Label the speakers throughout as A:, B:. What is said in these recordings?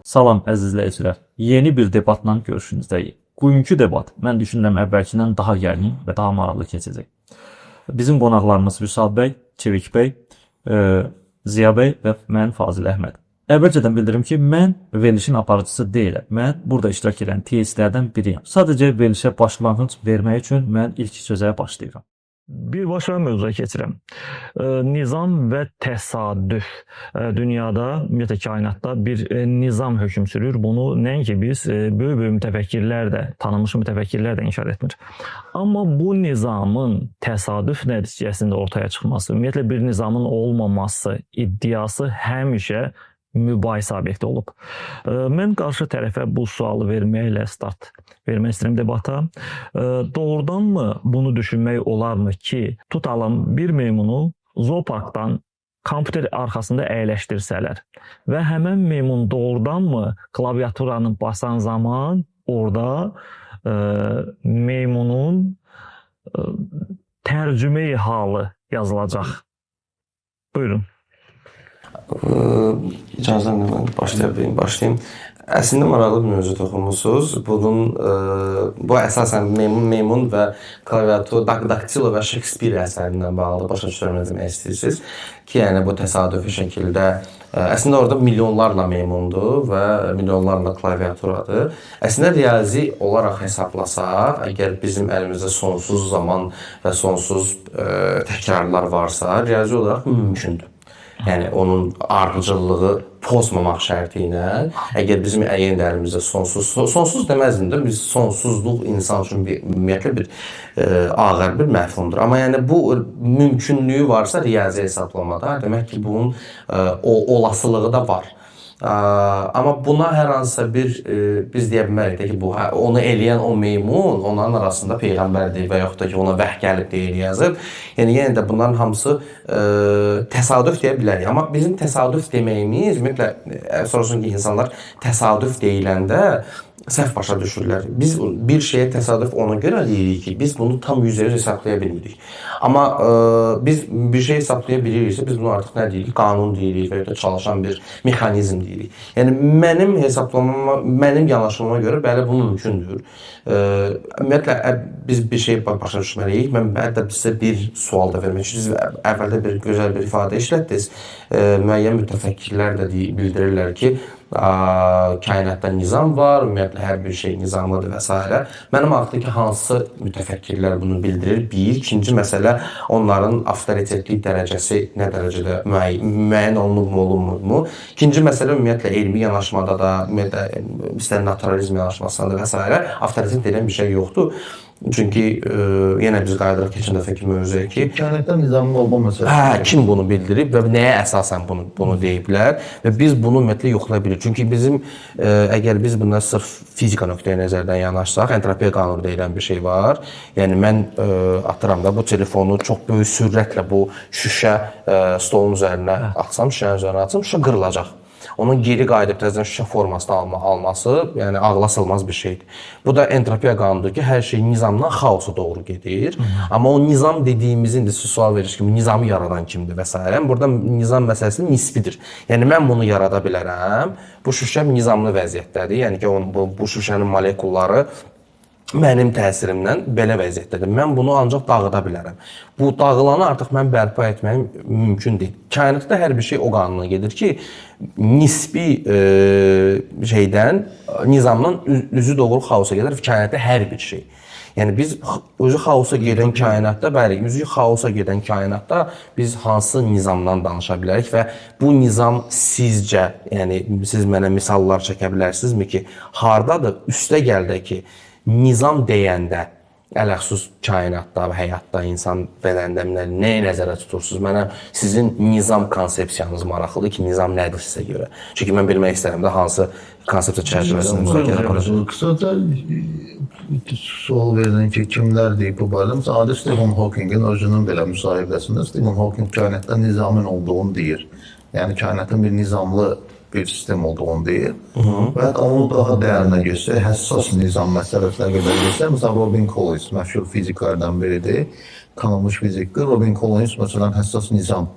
A: Salam əziz izləyicilər. Yeni bir debatla görüşünüzdəyik. Bugünkü debat mən düşünürəm əvvəlkindən daha gərgin və daha maraqlı keçəcək. Bizim qonaqlarımız Vüsal bəy, Çevik bəy, Ziya bəy və mən Fazil Əhməd. Əvvəlcədən bildirim ki, mən verilişin aparıcısı deyiləm. Mən burada iştirak edən TS-lərdən biriyəm. Sadəcə verilişə başlanğıc vermək üçün mən ilk sözə başlayıram. Birbaşa mövzuya keçirəm. Nizam və təsadüf. Dünyada, ümumiyyətlə kainatda bir nizam hökm sürür. Bunu nəinki biz, böyük-böyük mütəfəkkirlər də, tanınmış mütəfəkkirlər də inkar etmir. Amma bu nizamın təsadüf nəticəsində ortaya çıxması, ümumiyyətlə bir nizamın olmaması iddiası həmişə mübahisə obyekti olub. Mən qarşı tərəfə bu sualı verməklə start vermək istəyirəm debata. Doğrudanmı bunu düşünmək olarmı ki, tutalım bir meymunu zooparkdan kompüter arxasında əyləşdirsələr və həmən meymun doğrudanmı klaviaturanı basan zaman orada meymunun tərcümeyi halı yazılacaq. Buyurun.
B: İcazənlə mən başlaya bilim, başlayım. Əslində maraqlı bir mövzu toxunmusunuz. Bunun bu əsasən meymun və klaviatur, daktilo və Şekspir əsərindən bağlı başa düşürəm nə demək istəyirsiniz ki, yəni bu təsadüfi şəkildə əslində orada milyonlarla meymundur və milyonlarla klaviaturadır. Əslində riyazi olaraq hesablasaq, əgər bizim əlimizdə sonsuz zaman və sonsuz təkrarlar varsa, riyazi olaraq mümkündür. Yəni onun ardıcıllığı pozmamaq şərti ilə, əgər bizim yenə də əlimizdə sonsuz deməzdim də, biz sonsuzluq insan üçün bir ümumiyyətlə bir ağır bir məfhumdur. Amma yəni bu mümkünlüyü varsa riyazi hesablamada, demək ki, bunun o olasılığı da var. Amma buna hər hansısa bir biz deyə bilmərik də ki, bu onu eləyən o meymun onların arasında peyğəmbərdir və yaxud da ki, ona vəhy gəlib deyir, yazıb. Yəni yenə də bunların hamısı təsadüf deyə bilərik. Amma bizim təsadüf deməyimiz, ümumiyyətlə soruşsun ki, insanlar təsadüf deyiləndə səhv başa düşürlər. Biz bir şeyə təsadüf ona görə deyirik ki, biz bunu tam 100% hesablaya bilmirik. Amma biz bir şey hesablaya biliriksə, biz bunu artıq nə deyirik? Qanun deyirik və ya da çalışan bir mexanizm deyirik. Yəni mənim hesablamama, mənim yanaşmama görə bəli bu mümkündür. Ümumiyyətlə biz bir şey başa düşməliyik. Mən hətta sizə bir sual da vermək istəyirəm. Siz əvvəldə bir gözəl bir ifadə işlətdiniz. Müəyyən mütəfəkkirlər də bildirirlər ki, kainatda nizam var, ümumiyyətlə hər bir şey nizamlıdır və s. Mənim maraqlıdır ki, hansı mütəfəkkirlər bunu bildirir? Bir, ikinci məsələ onların avtoritetlik dərəcəsi nə dərəcədə müəyyən olunubmu, olunmurmu? İkinci məsələ ümumiyyətlə elmi yanaşmada da, ümumiyyətlə istər naturalizm yanaşmasında da və s. avtoritet deyilən bir şey yoxdur. Çünki yenə biz qayıdırıq keçən dəfəki mövzuya ki,
C: kainatda nizamlı olma məsələsi.
B: Hə, kim bunu bildirib və nəyə əsasən bunu deyiblər və biz bunu ümumiyyətlə yoxlaya bilirik. Çünki bizim əgər biz buna sırf fizika nöqteyi nəzərdən yanaşsaq, entropiya qanunu deyilən bir şey var. Yəni mən atıram da bu telefonu çox böyük sürətlə bu şüşə stolun üzərinə atsam, şüşənin üzərinə atsam, şüşə qırılacaq. Onun geri qayıdıb təzədən şüşə formasını alması, yəni ağla sığmaz bir şeydir. Bu da entropiya qanunudur ki, hər şey nizamdan xaosa doğru gedir. Amma o nizam dediyimizin də siz sual verirsiniz ki, bu nizamı yaradan kimdir və s. Burada nizam məsələsi nisbidir. Yəni mən bunu yarada bilərəm. Bu şüşə nizamlı vəziyyətdədir. Yəni ki, bu şüşənin molekulları mənim təsirimdən belə vəziyyətdədir. Mən bunu ancaq dağıda bilərəm. Bu dağılanı artıq mən bərpa etməyim mümkün deyil. Kainatda hər bir şey o qanuna gedir ki, nisbi şeydən, nizamdan üzü doğru xaosa gedər. Kainatda hər bir şey. Yəni biz özü xaosa gedən kainatda, bəli, üzü xaosa gedən kainatda biz hansı nizamdan danışa bilərik və bu nizam sizcə, yəni siz mənə misallar çəkə bilərsinizmi ki, hardadır? Üstə gəldə ki, nizam deyəndə ələxsus kainatda və həyatda, insan bədənində nəyi nəzərə tutursunuz? Mənə sizin nizam konsepsiyanız maraqlıdır ki, nizam nədir sizə görə? Çünki mən bilmək istərəm də hansı konsepsiya çərçivəsində müzakirə aparacaq.
C: Qısaca sual verdin ki, kimlər deyib bu barədə? Məsələn, adi Stephen Hawkingin özünün belə müsahibəsində Stephen Hawking kainatda nizamın olduğunu deyir. Yəni kainatın bir nizamlı bir sistem olduğunu deyir. Və hətta onu daha dərinə getsək, həssas nizam məsələsinə qədər getsək, məsələn, Robin Collins məşhur fiziklərdən biridir, tanınmış fizikdir. Robin Collins məsələn həssas nizam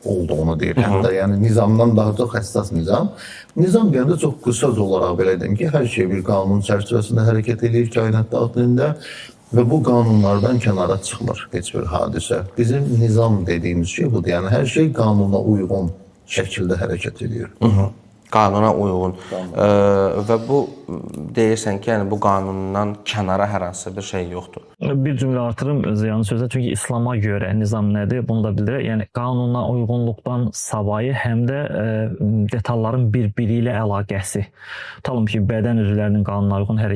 C: olduğunu deyir. Hətta yəni nizamdan daha çox həssas nizam. Nizam deyəndə çox qısa olaraq belə deyim ki, hər şey bir qanun çərçivəsində hərəkət edir kainat daxilində və bu qanunlardan kənara çıxmır heç bir hadisə. Bizim nizam dediyimiz şey budur. Yəni hər şey qanuna uyğun şəkildə hərəkət edir.
B: Qanuna uyğun. Və bu deyirsən ki, yəni bu qanundan kənara hər hansı bir şey yoxdur.
A: Bir cümlə artırım Ziyanın sözünə, çünki İslama görə nizam nədir, bunu da bildirək. Yəni qanuna uyğunluqdan savayı həm də detalların bir-biri ilə əlaqəsi. Tutalım ki, bədən üzvlərinin qanuna uyğun hər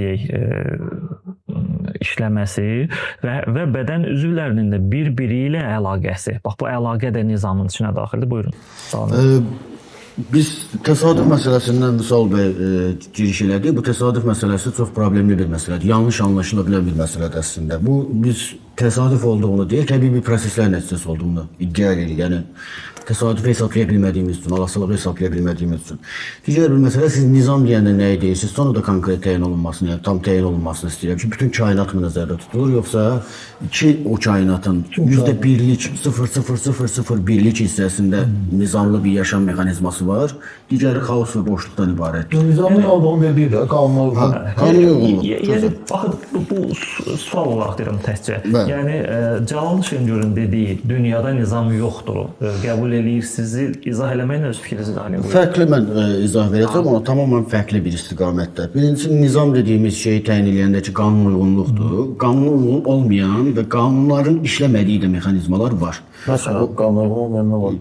A: deyək işləməsi və bədən üzvlərinin də bir-biri ilə əlaqəsi. Bax bu əlaqə də nizamın içinə daxildir. Buyurun. Davam edin.
D: Biz təsadüf məsələsindən Vüsal bəy giriş elədi. Bu təsadüf məsələsi çox problemli bir məsələdir. Yanlış anlaşıla bilən bir məsələdir əslində. Bu biz təsadüf olduğunu deyil, təbii bir proseslər nəticəsi olduğunu iddia edirik. Yəni təsadüfü hesablaya bilmədiyimiz üçün, olasılığı hesablaya bilmədiyimiz üçün. Digər bir məsələ, siz nizam deyəndə nəyi deyirsiniz? Sonra da konkret təyin olunmasını, yəni tam təyin olunmasını istəyirəm ki, bütün kainat mı nəzərdə tutulur, yoxsa ki o kainatın %1-lik 0,0001-lik hissəsində nizamlı bir yaşam mexanizması var, digəri xaos və boşluqdan ibarətdir.
C: Nizamın olduğunu dediyi də qanuna uyğun.
D: Qanuna uyğunluq.
A: Yəni baxın, bu sual olaraq deyirəm təkcə. Yəni Cəlal Şengör'ün dediyi dünyada nizam yoxdur. Qəbul eləyirsiniz, izah eləməklə öz fikrinizi izah eləyin.
D: Fərqli mən izah verəcəm ona, tamamilə fərqli bir istiqamətdə. Birincisi, nizam dediyimiz şeyi təyin eləyəndə ki, qanun uyğunluqdur. Qanuna uyğun olmayan və qanunların işləmədiyi də mexanizmalar var.
C: Məsələn, qanuna uyğun olmayan nə var?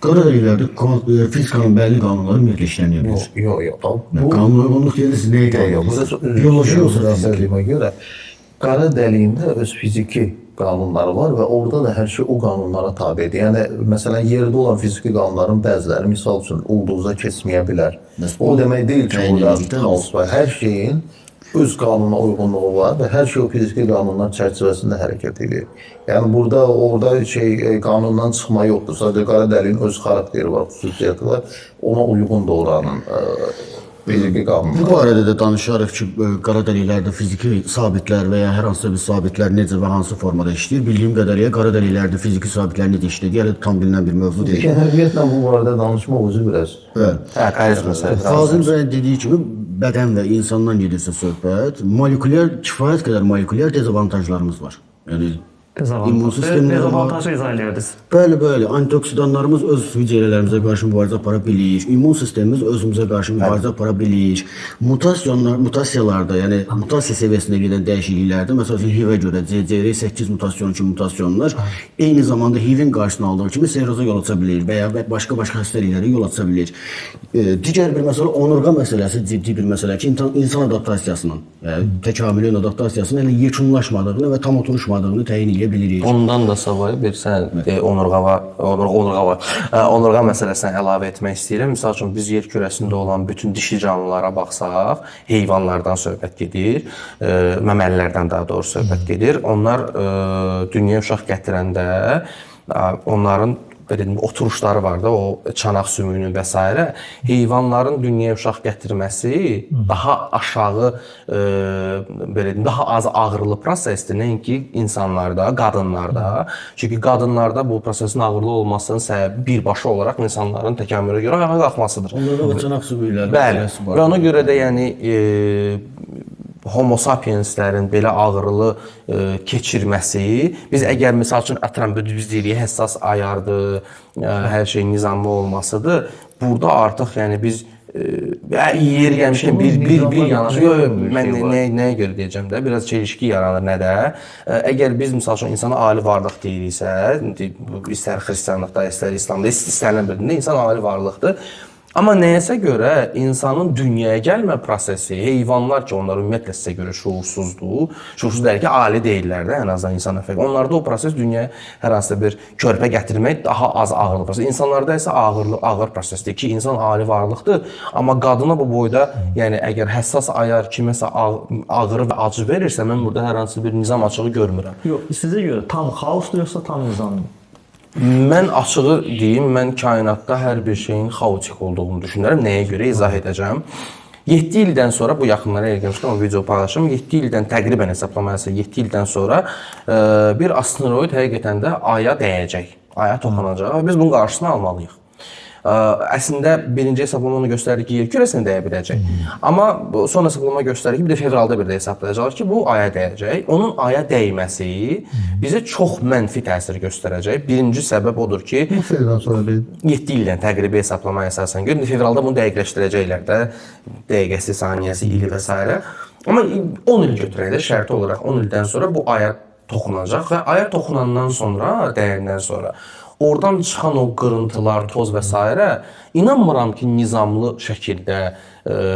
D: Qara dəliklərdə fizikanın bəlli qanunları ümumiyyətlə işləməyə bilir.
C: Yox.
D: Qanuna uyğunluq deyəndə siz nəyi təyin edirsiniz? Bioloji yoxsa fiziki?
C: Görə qara dəliyin də öz fiziki qanunları var və orada da hər şey o qanunlara tabedir. Yəni, məsələn, yerdə olan fiziki qanunların bəziləri, misal üçün, ulduza keçməyə bilər. O demək deyil ki, burada xaos var. Hər şeyin öz qanuna uyğunluğu var və hər şey o fiziki qanunlar çərçivəsində hərəkət edir. Yəni, burada, orada şey, qanundan çıxma yoxdur. Sadəcə qara dəliyin öz xarakteri var, xüsusiyyəti var. Ona uyğundur oranın fiziki qanunlar.
D: Bu barədə də danışarıq ki, qara dəliklərdə fiziki sabitlər və ya hər hansısa bir sabitlər necə və hansı formada işləyir. Bildiyim qədərilə qara dəliklərdə fiziki sabitlər necə işləyir, hələ tam bilinən bir mövzu deyil.
C: Ümumiyyətlə bu barədə danışmaq özü biraz.
D: Bəli.
B: Hə, ayrı məsələdir.
D: Fazil bəyin dediyi kimi bədən və insandan gedirsə söhbət, molekulyar, kifayət qədər molekulyar dezavantajlarımız var. Yəni immun sistemimiz var.
A: Dezavantajı izah eləyirdiniz.
D: Bəli, bəli. Antioksidanlarımız öz hüceyrələrimizə qarşı mübarizə apara bilir. İmmun sistemimiz özümüzə qarşı mübarizə apara bilir. Mutasiyalar, mutasiyalarda, yəni mutasiya səviyyəsində gedən dəyişikliklərdə, məsəl üçün HIV-ə görə CCR8 mutasyonu kimi mutasyonlar eyni zamanda HIV-in qarşısını aldığı kimi seroza yol aça bilir və ya başqa-başqa xəstəliklərə yol aça bilir. Digər bir məsələ onurğa məsələsi ciddi bir məsələ ki, insan adaptasiyasının, yəni təkamülün adaptasiyasının elə yekunlaşmadığını və tam oturuşmadığını təyin edə bilirik.
B: Ondan da savayı bir sən onurğa məsələsinə əlavə etmək istəyirəm. Misal üçün biz yer kürəsində olan bütün dişi canlılara baxsaq, heyvanlardan söhbət gedir, məməlilərdən daha doğrusu söhbət gedir. Onlar dünyaya uşaq gətirəndə onların belə deyim, oturuşları var da, o çanaq sümüyünün və s. Heyvanların dünyaya uşaq gətirməsi daha aşağı, belə deyim, daha az ağrılı prosesdir, nəinki insanlarda, qadınlarda. Çünki qadınlarda bu prosesin ağrılı olmasının səbəbi birbaşa olaraq insanların təkamülə görə ayağa qalxmasıdır.
D: Onlarda o çanaq sümükləri məsələsi var.
B: Və ona görə də yəni Homo sapienslərin belə ağrılı keçirməsi, biz əgər misal üçün atıram, biz deyirik həssas ayardır, hər şeyin nizamlı olmasıdır. Burada artıq yəni biz yeri gəlmişkən bir yanaşı, yox, mən nəyə görə deyəcəm də, biraz çelişki yaranır nədə. Əgər biz misal üçün insana ali varlıq deyiriksə, istər xristianlıqda, istər İslamda, istənilən bir dində insan ali varlıqdır. Amma nəyəsə görə insanın dünyaya gəlmə prosesi, heyvanlar ki, onlar ümumiyyətlə sizə görə şuursuzdur, şuursuz deyil ki, ali deyirlər də, ən azından insan əfəq. Onlarda o proses dünyaya hər hansısa bir körpə gətirmək daha az ağırlı proses. İnsanlarda isə ağır prosesdir ki, insan ali varlıqdır, amma qadına bu boyda, yəni əgər həssas ayar kiməsə ağrı və acı verirsə, mən burada hər hansı bir nizam açığı görmürəm.
A: Yox, sizə görə tam xaosdur yoxsa tam nizamlı?
B: Mən açığı deyim, mən kainatda hər bir şeyin xaotik olduğunu düşünürəm. Nəyə görə izah edəcəm? 7 ildən sonra, bu yaxınlara elə gəlmişdim, o video paylaşım, 7 ildən təqribən hesablamayasa 7 ildən sonra bir asteroid həqiqətən də Aya dəyəcək. Aya toxunacaq və biz bunun qarşısını almalıyıq. Əslində birinci hesablama onu göstərir ki, yer kürəsinə dəyə biləcək. Amma bu son hesablama göstərir ki, bir də fevralda bir də hesablayacaqlar ki, bu aya dəyəcək. Onun aya dəyməsi bizə çox mənfi təsir göstərəcək. Birinci səbəb odur ki,
C: Fevraldan sonra bir
B: 7 ildən təqribi hesablamaya əsasən görə indi fevralda bunu dəqiqləşdirəcəklər də, dəqiqəsi, saniyəsi, ili və s. Amma 10 il götürək də şərti olaraq 10 ildən sonra bu aya toxunacaq və aya toxunandan sonra, dəyəndən sonra oradan çıxan o qırıntılar, toz və s. inanmıram ki, nizamlı şəkildə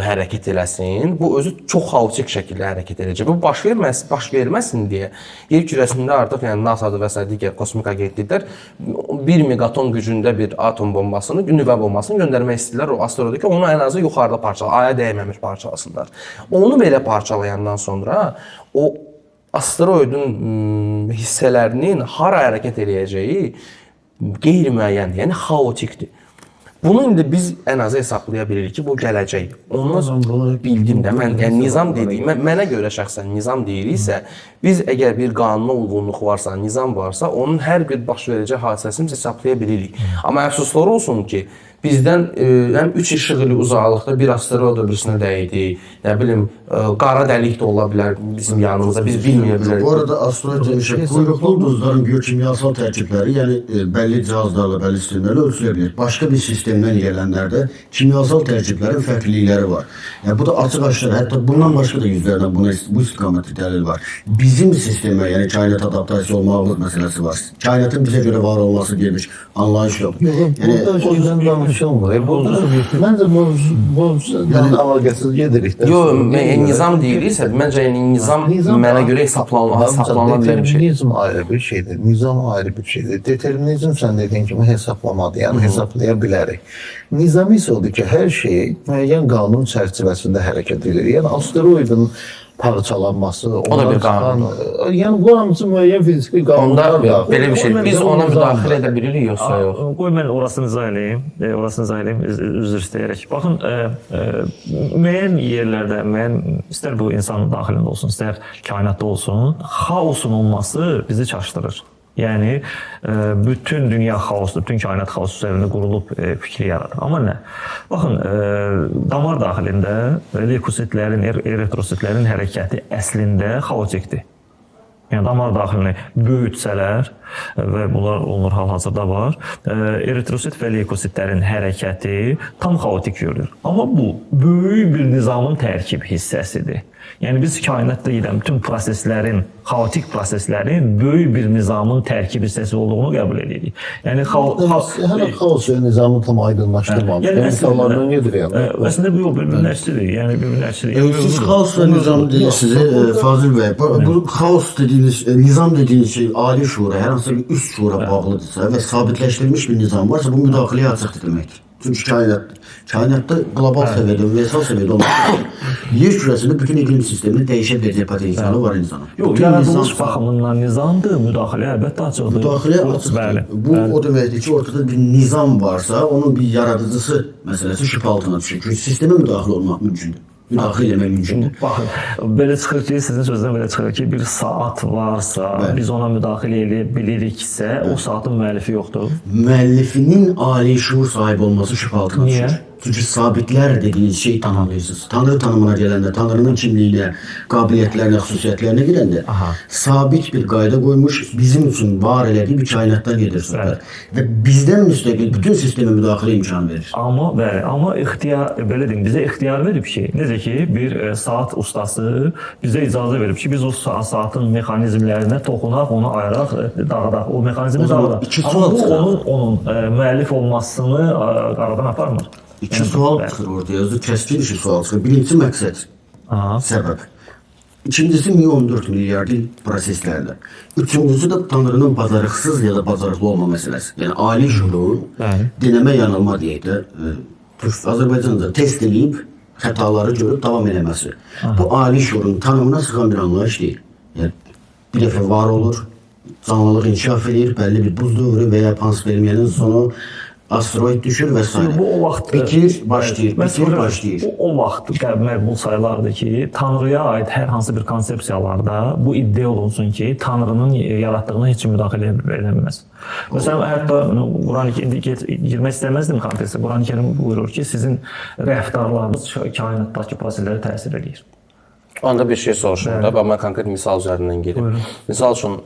B: hərəkət eləsin. Bu özü çox xaotik şəkildə hərəkət edəcək. Bu baş verməsin, baş verməsin deyə yer kürəsində artıq yəni NASA-da və sair digər kosmik agentliklər 1 meqaton gücündə bir atom bombasını, nüvə bombasını göndərmək istəyirlər o asteroida ki, onu ən azı yuxarıda parçala, aya dəyməmiş parçalasınlar. Onu belə parçalayandan sonra o asteroidin hissələrinin hara hərəkət eləyəcəyi qeyri-müəyyəndir, yəni xaotikdir. Bunu indi biz ən azı hesablaya bilirik ki, bu gələcək. Onu bildim də. Mən yəni nizam dediyim, mənə görə şəxsən nizam deyiriksə, biz əgər bir qanuna uyğunluq varsa, nizam varsa, onun hər bir baş verəcək hadisəsini biz hesablaya bilirik. Amma əfsuslar olsun ki, bizdən həm 3 işıq ili uzaqlıqda bir asteroid öbürsünə dəydi, nə bilim, qara dəlik də ola bilər bizim yanımızda, biz bilməyə bilərik.
D: Bu arada asteroid demişəm, quyruqlu ulduzların biyokimyasal tərkibləri, yəni bəlli cihazlarla, bəlli sistemlərlə ölçülə bilir. Başqa bir sistemdən gələnlərdə kimyasal tərkiblərin fərqlilikləri var. Yəni bu da açıq-aşkar, hətta bundan başqa da yüzlərdən buna bu istiqamətli dəlil var. Bizim sistemə, yəni kainat adaptasiya olmaqlıq məsələsi var. Kainatın bizə görə var olması deyə bir anlayış yoxdur.
C: Yəni burada şeydən danışılmır. Məncə mövzudan əlaqəsiz gedirik də.
B: Yox, nizam deyiriksə, məncə yəni nizam mənə görə hesablana bilən bir şey.
C: Determinizm ayrı bir şeydir, nizam ayrı bir şeydir. Determinizm sən dediyin kimi hesablamadır, yəni hesablaya bilərik. Nizam isə odur ki, hər şey müəyyən qanun çərçivəsində hərəkət edir. Yəni asteroidin parçalanması,
B: o da bir qanun.
C: Yəni bu hamısı müəyyən fiziki qanunlar
B: var. Belə bir şey. Biz ona müdaxilə edə bilirik yoxsa yox?
A: Qoy mən orasını izah eləyim. Orasını izah eləyim, üzr istəyərək. Baxın, müəyyən yerlərdə, müəyyən istər bu insanın daxilində olsun, istər kainatda olsun, xaosun olması bizi çaşdırır. Yəni bütün dünya xaosdur, bütün kainat xaos üzərində qurulub fikri yaradır. Amma nə? Baxın, damar daxilində leykositlərin, eritrositlərin hərəkəti əslində xaotikdir. Yəni damar daxilini böyütsələr və bunlar olunur hal-hazırda var, eritrosit və leykositlərin hərəkəti tam xaotik görünür. Amma bu böyük bir nizamın tərkib hissəsidir. Yəni biz kainatda gedən bütün proseslərin, xaotik proseslərin böyük bir nizamın tərkib hissəsi olduğunu qəbul edirik. Yəni
C: hələ xaos və nizamı tam aydınlaşdırmamış. Yəni insanlardan gedir yəni.
A: Əslində bu bir-birinin əksidir. Yəni bir-birinin əksidir.
D: Siz xaos və nizam deyirsiniz, Fazil bəy. Bu xaos dediyiniz, nizam dediyiniz şey ali şuura, hər hansı bir üst şuura bağlıdırsa və sabitləşdirilmiş bir nizam varsa, bu müdaxiləyə açıqdır deməkdir. Çünki kainatda qlobal səviyyədə, universal səviyyədə olmaq yer kürəsində bütün iqlim sistemini dəyişə biləcək potensialı var insanın.
A: Yox, yaradılış baxımından nizamdır, müdaxilə əlbəttə açıqdır.
D: Müdaxilə açıqdır. Bu o deməkdir ki, ortada bir nizam varsa, onun bir yaradıcısı məsələsi şübhə altına düşür. Çünki sistemə müdaxilə olmaq mümkündür. Müdaxilə eləmək mümkündür.
A: Baxın, belə çıxır ki, sizin sözdən belə çıxır ki, bir saat varsa, bəli, biz ona müdaxilə eləyə biliriksə, o saatın müəllifi yoxdur.
D: Müəllifinin ali şuur sahibi olması şübhə altına düşür. Niyə? Çünki sabitlər dediyiniz şeyi tanımlayırsınız. Tanrı tanımına gələndə, Tanrının kimliyinə, qabiliyyətlərinə, xüsusiyyətlərinə girəndə sabit bir qayda qoymuş, bizim üçün var elədiyi bir kainatdan gedir söhbət. Və bizdən müstəqil bütün sistemə müdaxilə imkanı verir.
A: Amma bəli, amma ixtiyar, belə deyim, bizə ixtiyar verib ki, necə ki, bir saat ustası bizə icazə verib ki, biz o saatın mexanizmlərinə toxunaq, onu ayıraq, dağıdaq, o mexanizmi dağıdaq. Amma bu onun müəllif olmasını aradan aparmır.
D: İki sual çıxır ortaya, özü kəskin iki sual çıxır. Birincisi məqsəd, səbəb. İkincisi 14 milyard il proseslərdə. Üçüncüsü də Tanrının bacarıqsız ya da bacarıqlı olma məsələsi. Yəni ali şuurun denəmə yanılma deyək də, Azərbaycanda test eləyib, xətaları görüb davam eləməsi. Bu ali şuurun tanımına sığan bir anlayış deyil. Yəni, bir dəfə var olur, canlılıq inkişaf edir, bəlli bir buz dövrü və ya panspermiyanın sonu, Asteroid düşür və s.
A: Bu o vaxt
D: bitir, başlayır, bitir, başlayır.
A: Bu o vaxt qəbul sayılardı ki, Tanrıya aid hər hansı bir konsepsiyalarda bu iddia olunsun ki, Tanrının yaratdığına heç kim müdaxilə edə bilməz. Məsələn, hətta Quran-ı indi girmək istəməzdim kontekstə. Quran-ı Kərim buyurur ki, sizin rəftarlarınız kainatdakı proseslərə təsir eləyir.
B: Onda bir şey soruşum da, bax mən konkret misal üzərindən gedim.
A: Buyurun.
B: Misal üçün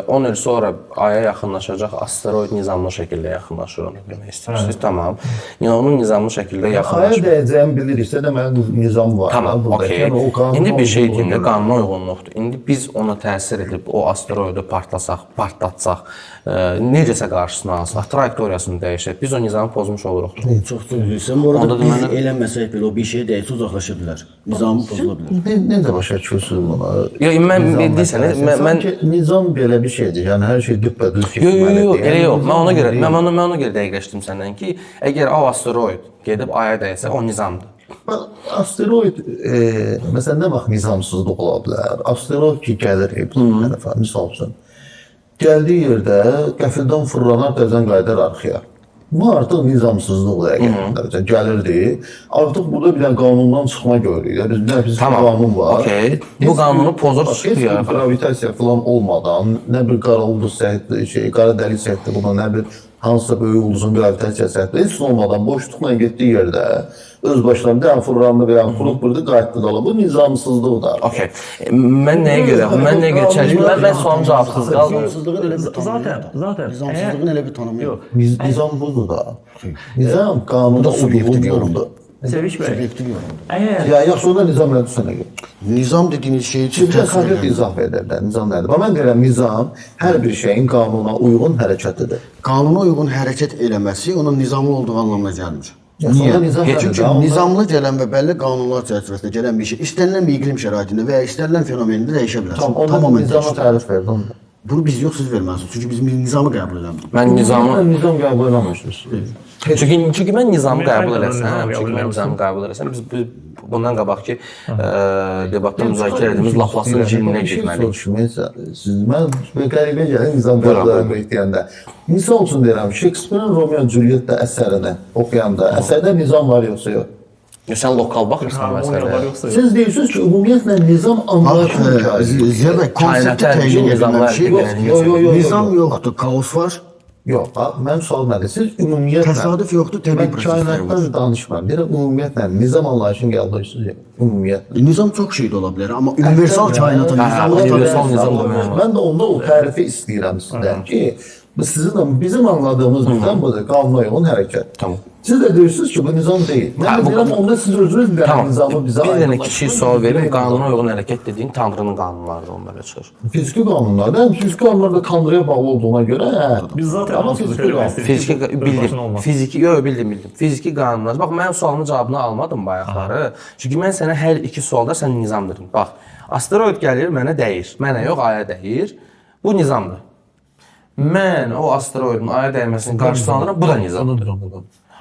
B: 10 il sonra Aya yaxınlaşacaq asteroid nizamlı şəkildə yaxınlaşır, onu demək istəyirsiniz. Tamam. Yəni onun nizamlı şəkildə
C: Aya
B: yaxınlaşır.
C: dəyəcəyini biliriksə deməli nizam var.
B: Tamam,
C: da burada.
B: okey.
C: Yəni o qanuna
B: İndi bir şey deyim də,
C: uyğunluq
B: qanuna uyğunluqdur. İndi biz ona təsir edib o asteroidu partlatsaq, necəsə qarşısını alsaq, trayektoriyasını dəyişsək, biz o nizamı pozmuş oluruq.
D: Çox üzr. Bu arada
B: Onda
D: biz
B: deməli-
D: eləməsək belə o bir şeyə dəysə uzaqlaşa bilər. Nizamı pozula bilər.
C: Necə başa düşürsünüz bunu?
B: Yox, mən
C: Nizam
B: deyirsən,
C: məsələsi.
B: mən
C: Sanki nizam belə bir şeydir. Yəni hər şey düppədüz
B: Yox, yox,
C: keçməlidir.
B: yox, elə
C: Yəni
B: yox. Mən ona
C: nizam
B: görə,
C: deyil.
B: mən ona görə dəqiqləşdim səndən ki, əgər o asteroid gedib Aya dəysə, o nizamdır.
C: Bax, asteroid məsələn nə vaxt nizamsızlıq ola bilər? Asteroid ki gəlir tərəfə, misal üçün. Gəldiyi yerdə qəfildən fırlanar, təzədən qayıdar arxaya. Bu artıq nizamsızlıq həqiqətən gəlirdi. Artıq burada bir dənə qanundan çıxma görürük. Yəni biz nə biz
B: Tamam,
C: qanun var.
B: okey. Bu qanunu pozur,
C: Heç bir
B: çıxıyor.
C: gravitasiya falan olmadan, nə bir qara ulduz səhti, şey, qara dəlik səhti buna, nə bir hansısa böyük ulduzun gravitasiya səhti, heç olmadan boşluqla getdiyi yerdə öz başına bir dənə fırlandı, bir dənə fırlıq vurdu, qayıtdı dala. Bu nizamsızlıqdır.
B: Okey. Mən nəyə görə, mən nəyə görə çəlişkim? Mən sualım cavabsız qaldı.
D: Nizamsızlığın elə bir tanımı yoxdur.
A: Zaten
D: Nizamsızlığın elə bir tanımı yox.
C: Nizam budur da. Nizam qanuna
D: subyektiv
C: uyğunluqdur.
A: Sevinç bəy,
D: Subyektiv yorumdur.
A: əgər
C: Ya yaxşı onda nizam nədir sənə görə?
D: Nizam dediyiniz şey
C: Şimdi
D: təsvir
C: konkret
D: eləmir.
C: izah verir də, nizam nədir? Bax mən deyirəm nizam hər bir şeyin qanuna uyğun hərəkətidir.
D: Qanuna uyğun hərəkət eləməsi onun nizamlı olduğu anlamına gəlmir.
C: Niyə? Nizam nədir?
D: Çünki
C: Onda-
D: nizamlı gələn və bəlli qanunlar çərçivəsində gələn bir şey istənilən bir iqlim şəraitində və ya istənilən fenomenində dəyişə bilər.
C: Tamam, onda
D: Tamamilə
C: nizama
D: dəyişə bilər.
C: tərif verdi onda.
D: Bunu biz yox siz verməlisiniz. Çünki biz nizamı qəbul eləmirik.
B: Mən nizamı
C: Nizam qəbul eləmirsiniz.
B: Çünki mən nizamı
A: Mexanika
B: qəbul
A: da
B: eləsəm,
A: nizamı
B: çünki
A: qəbul
B: mən nizamı qəbul eləsəm, biz bundan qabaq ki, debatda müzakirə etdiyimiz Laplasın cininə
C: Bir şey
B: getməliyik.
C: soruşum, siz mən qəribə gəlir nizam qəbul eləmək deyəndə. Misal üçün deyirəm, Şekspirin Romeo and Juliet əsərini oxuyanda, əsərdə nizam var yoxsa yox?
B: Yox, sən lokal baxırsan
A: harmoniya var
B: məsələyə.
A: yoxsa yox?
C: Siz deyirsiniz ki, ümumiyyətlə nizam anlayışı müşahidə.
D: Ziya bəy, konsepti
B: Kainata
D: təyin
B: nizamlar
D: edilən şey
B: yox,
C: yox, yox, yox.
D: Nizam yoxdur, kaos var.
C: Yox, ha, mənim sualım nədir? Siz ümumiyyətlə
D: Təsadüf yoxdur, təbii
C: Mən
D: proseslər var.
C: kainatdan danışmıram. Deyirəm ümumiyyətlə nizam anlayışını qəbul edirsiniz yox? Ümumiyyətlə.
D: Nizam çox şey də ola bilər, amma universal kainata nizamlı
B: universal nizam demək olmaz.
C: Mən də onda o tərifi istəyirəm sizdən ki, bu sizin bizim anladığımız nizam budur, qanuna uyğun hərəkət.
B: Tamam.
C: Siz də deyirsiniz ki, bu nizam deyil. Mən
B: Ha,
C: də
B: bu-
C: deyirəm, onda siz özünüz bir dənə
B: Tamam.
C: nizamı bizə
B: Bir dənə kiçik sual verim.
C: aydınlaşdırın.
B: Qanuna uyğun hərəkət dediyin Tanrının qanunlarıdır, onlara çıxır.
C: Fiziki qanunlar, həm fiziki qanunlar da Tanrıya bağlı olduğuna görə, hə.
A: Biz zaten
C: Amma
A: onsuz
C: fiziki
A: söyləmək
C: qanun.
A: istəyirik.
B: Fiziki
A: Öz
B: bildim.
A: başına olmaz.
B: Fiziki yox, bildim. Fiziki qanunlar. Bax mənim sualımın cavabını almadım bayaqları. Çünki mən sənə hər iki sualda sən nizam dedin. Bax, asteroid gəlir mənə dəyir. Mənə yox, aya dəyir. Bu nizamdır. Mən o asteroidin aya dəyməsinin qarşısını alıram. Bu da nizamdır.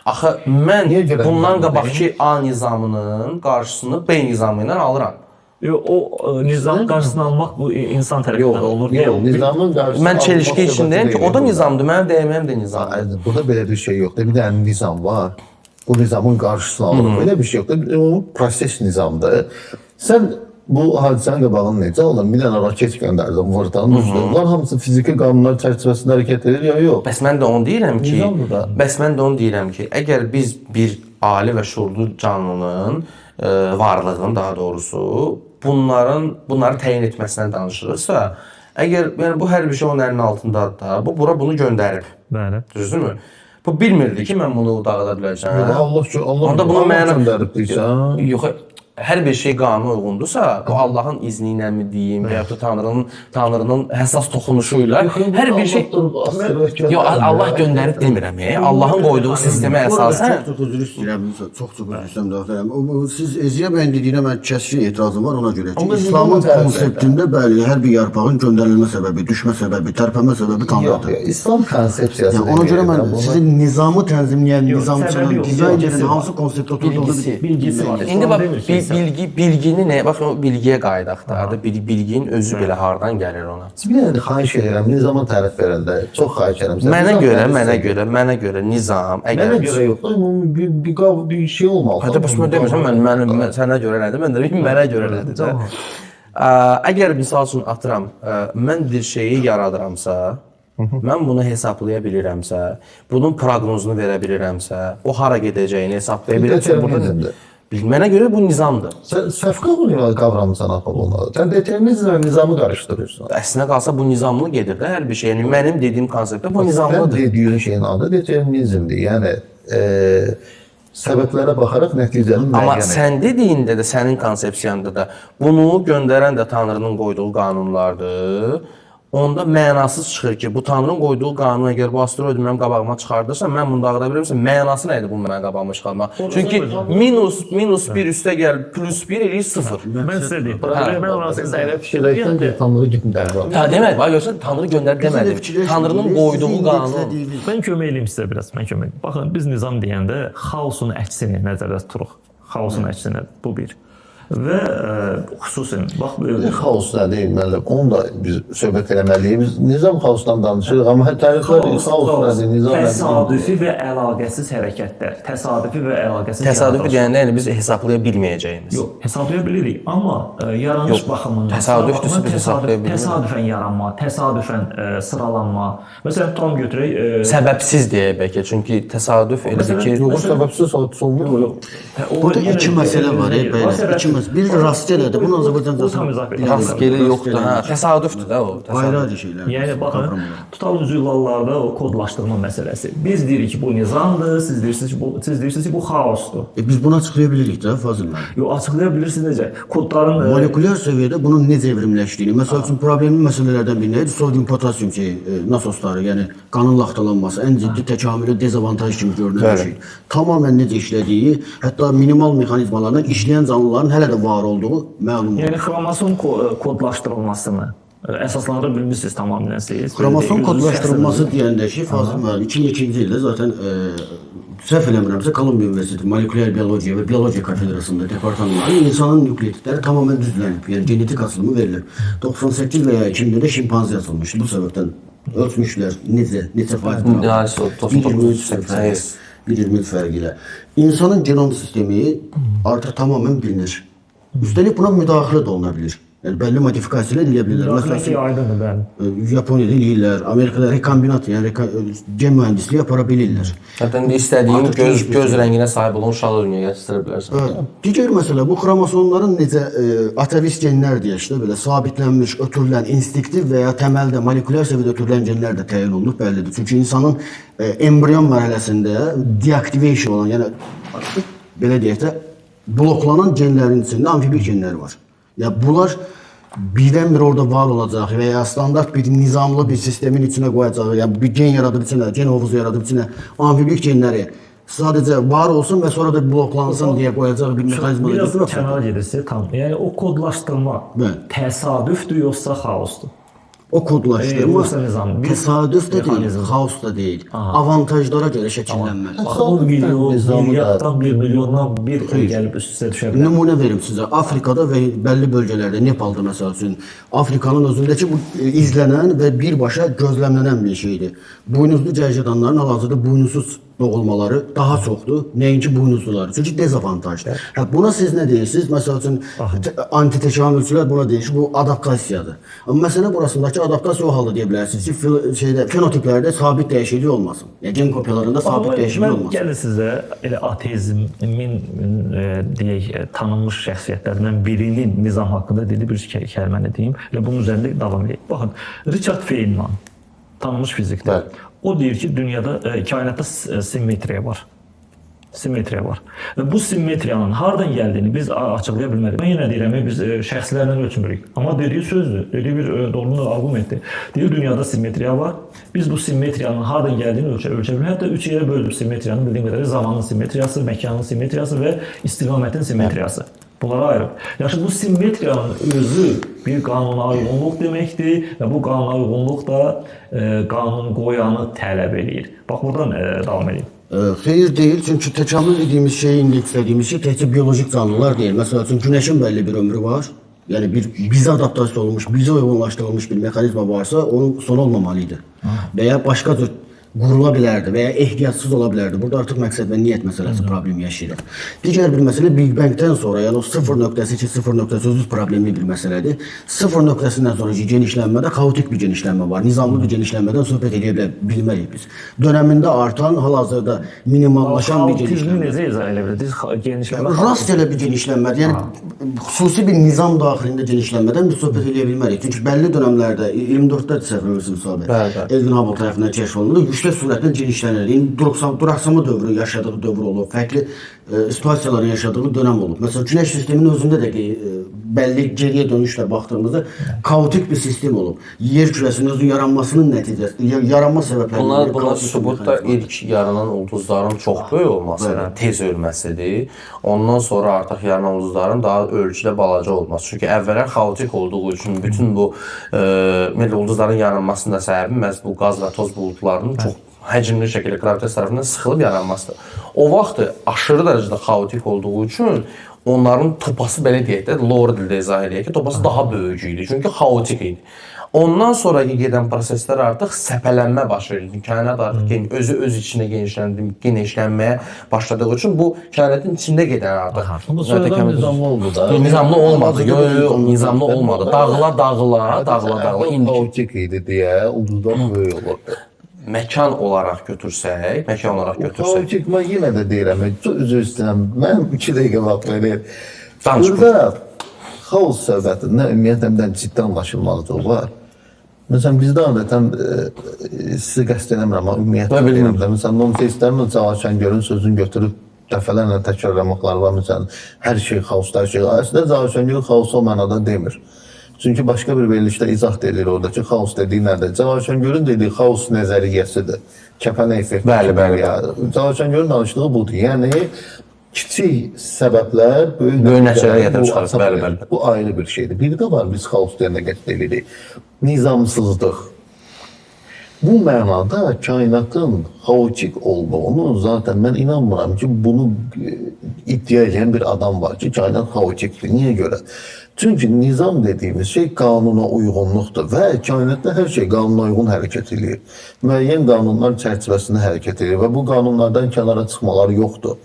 B: Axı mən
C: Niyə görə
B: bundan
C: nizam
B: qabaqki A nizamının qarşısını B nizamı ilə alıram.
A: Yox, o nizam qarşısını almaq bu insan tərəfindən olunur.
C: Yox, nizamın qarşısını
B: Mən çelişki
C: almaq
B: içindəyim ki,
C: söhbəti
B: o da
C: deyil.
B: nizamdır, mənim dəyməyim də nizamdır.
C: Aydın, burada belə bir şey yoxdur. Bir dənə nizam var. Bu nizamın qarşısını alır. Belə bir şey yoxdur. O proses nizamdır. Sən bu hadisənin qabağını necə alın? Bir dənə raket göndərdin, vurdun, düzdür. Bunlar hamısı fiziki qanunlar çərçivəsində hərəkət edir ya yox?
B: Bəs mən də onu deyirəm ki,
C: Nizamdır da.
B: bəs mən də onu deyirəm ki, əgər biz bir ali və şuurlu canlının varlığın daha doğrusu bunları təyin etməsindən danışırıqsa, əgər yəni bu hər bir şey onun əlinin altındadır da, bu bura bunu göndərib.
A: Bəli.
B: Düzdürmü? Bu bilmirdi ki, mən bunu dağıda biləcəm.
C: Allah Allah
B: Onda bunun
C: Allah
B: məna
C: göndərib deyirsən.
B: Yox, hər bir şey qanuna uyğundursa, bu Allahın izni ilə mi deyim və yaxud da Tanrının həssas toxunuşu ilə hər bir şey Yox, Allah göndərib demirəm. Allahın qoyduğu sistemə əsasən
D: Çox üzr istəyirəm, çox üzr istəyirəm daxiləm. Siz Ziya bəyin dediyinə mən kəskin etirazım var ona görə ki, İslamın konseptində bəli, hər bir yarpağın göndərilmə səbəbi, düşmə səbəbi, tərpənmə səbəbi Tanrıdır.
C: Yox, İslam konsepsiyası.
D: Yəni ona görə mən sizin nizamı tənzimləyən, nizamçının,
A: səbəbi yox,
D: dizaynerin
A: bilgisi var.
D: hansı konseptdə oturduğunu
B: Bilgisi.
A: Bilgisi var.
B: İndi bax
A: İslam demir ki,
B: Bilgi bilgini nə? Bax o bilgiyə qayıdaq da. Bilginin özü belə hardan gəlir ona?
C: Bir dənə də xahiş edirəm, nizama tərif verəndə çox xahiş edirəm. Sən
B: Mənə
C: nizam
B: görə,
C: tərif
B: mənə
C: et.
B: görə, mənə görə nizam əgər
C: Mənə görə yox da, ümumi bir şey olmalı.
B: Hətta bəs mən demirəm, mən sənə görə nədir? Mən deyirəm mənə görə nədir də. Əgər misal üçün atıram, mən bir şeyi yaradıramsa, mən bunu hesablaya bilirəmsə, bunun proqnozunu verə bilirəmsə, o hara gedəcəyini hesablaya bilirəmsə, burada mənə görə bu nizamdır.
C: Sən səhv qavramı sən atmalı olmalı. Sən determinizmlə nizamı qarışdırırsan.
B: Əslinə qalsa bu nizamlı gedir də hər bir şey. Yəni mənim dediyim konseptdə bu
C: Sən
B: nizamlıdır.
C: dediyin şeyin adı determinizmdir. Yəni səbəblərə baxaraq nəticəni müəyyən
B: Amma
C: etmək.
B: sən dediyində də, sənin konsepsiyanda da bunu göndərən də Tanrının qoyduğu qanunlardır. Onda mənasız çıxır ki, bu Tanrının qoyduğu qanun əgər bu asteroidi mənim qabağıma çıxardırsa, mən bunu dağıda bilirəmsə, mənası nədir bu mənim qabağıma çıxarmaq? Çünki minus 1 üstə gəl plus 1 eləyir 0.
A: Mən sizə deyim. Mən orası
C: Sən elə fikirləşsən ki, Tanrı göndərir.
B: Hə, demək, bax görsən Tanrı göndərdi demədim. Tanrının qoyduğu qanun.
A: Mən kömək eləyim sizə biraz. Mən kömək eləyim. Baxın, biz nizam deyəndə xaosun əksini nəzərdə tuturuq. Xaosun əksini bu bir. Və xüsusən bax
C: Xaos nədir müəllim? Onu da biz söhbət eləməliyik. Biz nizam xaosdan danışırıq, amma təriflər xaos nədir, nizam nədir?
A: Təsadüfi və əlaqəsiz hərəkətlər. Təsadüfi və əlaqəsiz
B: Təsadüfi deyəndə yəni biz hesablaya bilməyəcəyimiz.
A: Yox, hesablaya bilirik, amma yaranış baxımından
B: təsadüfdürsə biz hesablaya bilmirik.
A: Təsadüfən yaranma, təsadüfən sıralanma. Məsələn, tam götürək
B: Səbəbsiz deyək bəlkə, çünki təsadüf elədir ki,
C: Yox, səbəbsiz hadisə olmur.
A: Yox.
D: Burada iki məsələ var, bəylər. İki məsələ. Bir rast elədir. Bunu Azərbaycancasında
B: rast gəli yoxdur, hə. Təsadüfdür də o.
D: Ayrı-ayrı şeylər.
A: Yəni baxın, tutalım zülallarda o kodlaşdırma məsələsi. Biz deyirik ki, bu nizamdır, siz deyirsiniz ki, bu siz deyirsiniz ki, bu xaosdur.
D: Biz bunu açıqlaya bilirik də Fazil müəllim.
A: Yox, açıqlaya bilirsiniz necə? Kodların
D: Molekulyar səviyyədə bunun necə evrimləşdiyini, məsəl üçün problemli məsələlərdən biri nə idi? Sodium potassium nasosları, yəni qanın laxtalanması ən ciddi təkamülü dezavantaj kimi görünən bir şeydir. Tamamilə necə işlədiyi, hətta minimal mexanizmalarla işləyən canlıların hələ də var olduğu məlum olur.
A: Yəni xromosom kodlaşdırılmasını əsaslandıra bilmişsiniz tamamilə siz.
D: Xromosom kodlaşdırılması deyəndə ki, Fazil müəllim 2002-ci ildə zaten səhv eləmirəmsə Kolumbiya Universiteti Molekulyar Biologiya və Biologiya kafedrasında departmanında insanın nükleotidləri tamamilə düzlənib. Yəni genetik açılımı verilir. 98 və ya 2000-də də şimpanzi açılmışdı. Bu səbəbdən ölçmüşlər neçə faiz.
B: 99,
D: 1,23 fərqi ilə. İnsanın genom sistemi artıq tamamilə bilinir. Üstəlik buna müdaxilə də oluna bilir. Yəni bəlli modifikasiyalar eləyə bilirlər.
A: Məsələn ki, aydındır, bəli.
D: Yaponiyada eləyirlər, Amerikada rekombinat, yəni gen mühəndisliyi apara bilirlər.
B: Hətta indi istədiyin göz rənginə sahib olan uşağı dünyaya gətirə bilərsən.
D: Bəli. Digər məsələ bu xromosomların necə atavist genlər deyək də belə sabitlənmiş, ötürülən instinktiv və ya təməldə molekulyar səviyyədə ötürülən genlər də təyin olunub bəllidir. Çünki insanın embrion mərhələsində deactivation olan, yəni belə deyək də bloklanan genlərin içində amfibik genlər var. Ya bunlar birdən-birə orada var olacaq və ya standart bir nizamlı bir sistemin içinə qoyacaq, yəni bir gen yaradıb içinə, gen hovuzu yaradıb içinə amfibik genləri sadəcə var olsun və sonra da bloklansın deyə qoyacaq bir mexanizma da
A: Biraz
D: götürür.
A: kənara gedirsə tam. Yəni o kodlaşdırma təsadüfdür yoxsa xaosdur?
D: O kodlaşdırma təsadüf də deyil, xaos da deyil. Avantajlara görə şəkillənməlidir.
A: Bax, o milyarddan 1 milyondan bir gəlib üst-üstə düşə bilər.
D: Nümunə verim sizə. Afrikada və bəlli bölgələrdə, Nepalda məsəl üçün, Afrikanın özündəki bu izlənən və birbaşa gözləmlənən bir şeydir. Buynuzlu cərgədanların hal-hazırda buynuzsuz doğulmaları daha çoxdur, nəinki buynuzluları. Çünki dezavantajdır. Hə, buna siz nə deyirsiniz? Məsəl üçün, antitəkamülçülər buna deyir ki, bu adaptasiyadır. Amma məsələ burasındakı adaptasiya o halda deyə bilərsiniz ki, fenotiplərdə sabit dəyişiklik olmasın. Yəni gen kopyalarında sabit dəyişiklik olmasın.
A: Mən gəlin sizə elə ateizmin deyək tanınmış şəxsiyyətlərindən birinin nizam haqqında dediyi bir kəlməni deyim. Elə bunun üzərində davam edək. Baxın, Richard Feynman tanınmış fizikdir. O deyir ki, dünyada, kainatda simmetriya var. Simmetriya var. Və bu simmetriyanın hardan gəldiyini biz açıqlaya bilmərik. Mən yenə deyirəm, biz şəxslərlə ölçmürük. Amma dediyi sözdür, dediyi bir doğruluğunu arqumentdir. Deyir, dünyada simmetriya var. Biz bu simmetriyanın hardan gəldiyini ölçə bilmərik. Hətta 3 yerə böldük simmetriyanı, bildiyim qədərilə zamanın simmetriyası, məkanın simmetriyası və istiqamətin simmetriyası. Bunlara ayırıb. Yaxşı, bu simmetriyanın özü bir qanuna uyğunluq deməkdir və bu qanuna uyğunluq da qanun qoyanı tələb eləyir. Bax, buradan davam edeyim.
D: Xeyir deyil, çünki təkamül dediyimiz şey, indekslədiyimiz şey təkcə biolojik canlılar deyil. Məsəl üçün günəşin bəlli bir ömrü var. Yəni bir bizə adaptasiya olunmuş, bizə uyğunlaşdırılmış bir mexanizma varsa, onun sonu olmamalı idi. Və ya başqa cür qurula bilərdi və ya ehtiyatsız ola bilərdi. Burada artıq məqsəd və niyyət məsələsi problem yaşayırıq. Digər bir məsələ Big Bang-dən sonra, yəni o sıfır nöqtəsi ki, sıfır nöqtəsi özü problemli bir məsələdir. Sıfır nöqtəsindən sonraki genişlənmədə xaotik bir genişlənmə var. Nizamlı bir genişlənmədən söhbət edə bilmərik biz. Dönəmində artan, hal-hazırda minimallaşan bir genişlənmə.
A: Necə izah edə bilərsiniz? Genişlənmə
D: rastgele bir genişlənmədir. Yəni xüsusi bir nizam daxilində genişlənmədən biz söhbət edə bilmərik. Çünki bəlli dönəmlərdə 24-də səhv eləmirəmsə Vüsal bəy, Edwin Hubble tərəfindən kəşf olundu. Yüksək sürətlə genişlənir. İndi duraksama dövrü yaşadığı dövr olub, fərqli situasiyaların yaşadığı dönəm olub. Məsələn, Günəş sisteminin özündə də bəlli geriyə dönüşlə baxdığımızda kaotik bir sistem olub. Yer kürəsinin özü yaranmasının nəticəsi, yaranma səbəblərindən
B: Bunlar sübut da ilk yaranan ulduzların çox böyük olması, yəni tez ölməsidir. Ondan sonra artıq yaranan ulduzların daha ölçüdə balaca olması. Çünki əvvəllər xaotik olduğu üçün bütün bu ulduzların yaranmasının da səbəbi məhz bu qaz və toz buludlarının çox həcmli şəkildə qravitasiya tərəfindən sıxılıb yaranmasıdır. O vaxt aşırı dərəcədə xaotik olduğu üçün onların topası belə deyək də, lore dildə izah eləyək ki, topası daha böyük idi. Çünki xaotik idi. Ondan sonraki gedən proseslər artıq səpələnmə baş verir. Kainat artıq özü öz içində genişlənməyə başladığı üçün bu kainatın içində gedən artıq.
C: Bu sonradan nizamlı oldu da.
B: Nizamlı olmadı. Yox, nizamlı olmadı. Dağıla.
C: İndi xaotik idi deyə ulduzlar böyük olurdu.
B: Məkan olaraq götürsək,
C: Xaotik, mən yenə də deyirəm, çox üzr istəyirəm, mən 2 dəqiqə vaxt verir. Burada xaos söhbətində ümumiyyətlə ciddi anlaşılmalıdır var. Məsələn, bizdə adətən, sizi qəsd eləmirəm, amma ümumiyyətlə deyirəm də, məsələn, non-teistlərin Cəlal Şəngörün sözünü götürüb dəfələrlə təkrarlamaqlar var, məsələn, hər şey xaosda, hər şey. Əslində, Cəlal Şəngör xaos o mənada demir. Çünki başqa bir verilişdə izah edilir orada ki, xaos dediyi nədir? Cəlal Şəngörün dediyi xaos nəzəriyyəsidir. Kəpənək effekti.
B: Bəli, bəli.
C: Cəlal Şəngörün danışdığı budur. Yəni, kiçik səbəblər böyük
B: nəticələrə gətirib çıxarır. Bəli, bəli.
C: Bu ayrı bir şeydir. Bir də var, biz xaos deyəndə qəsd edirik. Nizamsızlıq. Bu mənada kainatın xaotik olduğunu zaten mən inanmıram ki, bunu iddia edən bir adam var ki, kainat xaotikdir. Niyə görə? Çünki nizam dediyimiz şey qanuna uyğunluqdur və kainatda hər şey qanuna uyğun hərəkət edir. Müəyyən qanunlar çərçivəsində hərəkət edir və bu qanunlardan kənara çıxmalar yoxdur.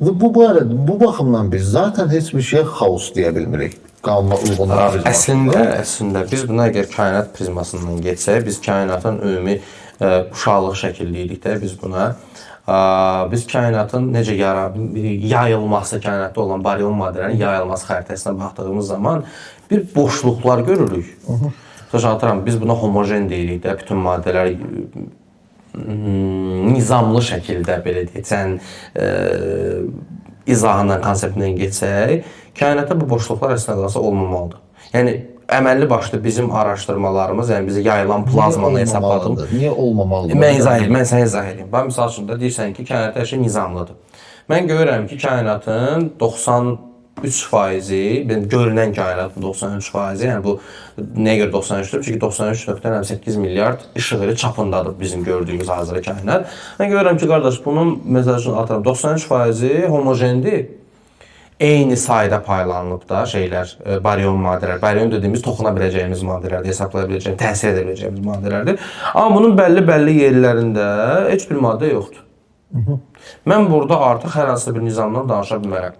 C: Və bu baxımdan biz zaten heç bir şeyə xaos deyə bilmirik. Qanuna uyğunluq
B: prizmasından. Əslində biz buna əgər kainat prizmasından getsək, biz kainatın ümumi uşaqlıq şəkilliydik də biz buna. Biz kainatın necə yayılması, kainatda olan baryon maddələrin yayılması xəritəsinə baxdığımız zaman bir boşluqlar görürük. Məsələn, biz buna homojen deyirik də, bütün maddələr nizamlı şəkildə belə deyək, izahından, konseptindən getsək, kainatda bu boşluqlar əslində qalsa olmamalıdır. Yəni, əməlli başlı bizim araşdırmalarımız, yəni bizə yayılan plazmanı hesabladım.
C: Niyə olmamalıdır?
B: Mən izah edeyim, mən sənə izah edeyim. Bax, misal üçün də deyirsən ki, kainatda hər şey nizamlıdır. Mən görürəm ki, kainatın 93%, görünən kainatın 93%, yəni bu nəyə görə 93-dür? Çünki 93.8 milyard işıq ili çapındadır bizim gördüyümüz hazırda kainat. Mən görürəm ki, qardaş, bunun məsəl üçün atıram 93% homojendir. Eyni sayda paylanılıb da şeylər, baryon maddələr. Baryon dediyimiz toxuna biləcəyimiz maddələrdir, hesablaya biləcəyimiz, təsir edə biləcəyimiz maddələrdir. Amma bunun bəlli-bəlli yerlərində heç bir maddə yoxdur. Mən burada artıq hər hansı bir nizamdan danışa bilmərəm.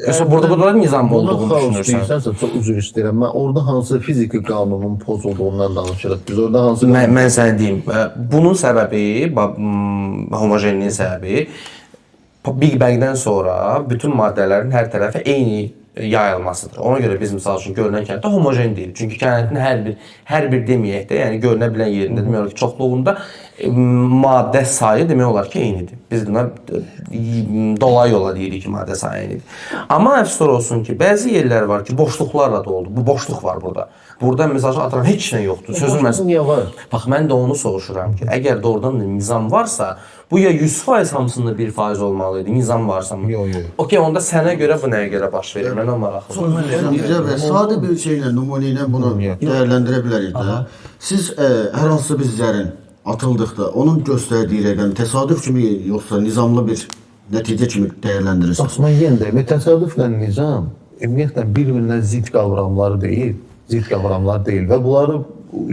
B: Yoxsa burada nizam olduğunu düşünürsən?
C: Deyirsənsə, çox üzr istəyirəm. Mən orada hansı fiziki qanunun pozulduğundan danışırıq. Biz orada hansı...
B: Mən sənə deyim, bunun səbəbi, homojenliyin səbəbi Big Bang-dən sonra bütün maddələrin hər tərəfə eyni yayılmasıdır. Ona görə biz misal üçün görünən kainatda homojen deyil. Çünki kainatın hər bir deməyək də, yəni görünə bilən yerində demək olar ki, çoxluğunda maddə sayı demək olar ki, eynidir. Biz buna dolayı yola deyirik ki, maddə sayı eynidir. Amma əfsuslar olsun ki, bəzi yerlər var ki, boşluqlarla doldu. Bu boşluq var burada. Burada misal üçün atıram heç nə yoxdur. Sözün
C: məs. Niyə var?
B: Bax mən də onu soruşuram ki, əgər doğrudan da nizam varsa, bu ya 100% hamısında 1% olmalı idi. Nizam varsa mı?
C: Yox, yox.
B: Okey, onda sənə görə bu nəyə görə baş verir? Mən o maraqlıdır.
D: Sadə bir şeylə, nümunə ilə bunu dəyərləndirə bilərik də. Siz hər hansı bir zərin atıldıqda onun göstərdiyi rəqəm təsadüf kimi yoxsa nizamlı bir nəticə kimi dəyərləndirirsiniz?
C: Osman yenə də təsadüflə nizam ümumiyyətlə bir-birinə zidd qavramlar deyil, zidd qavramlar deyil və bunları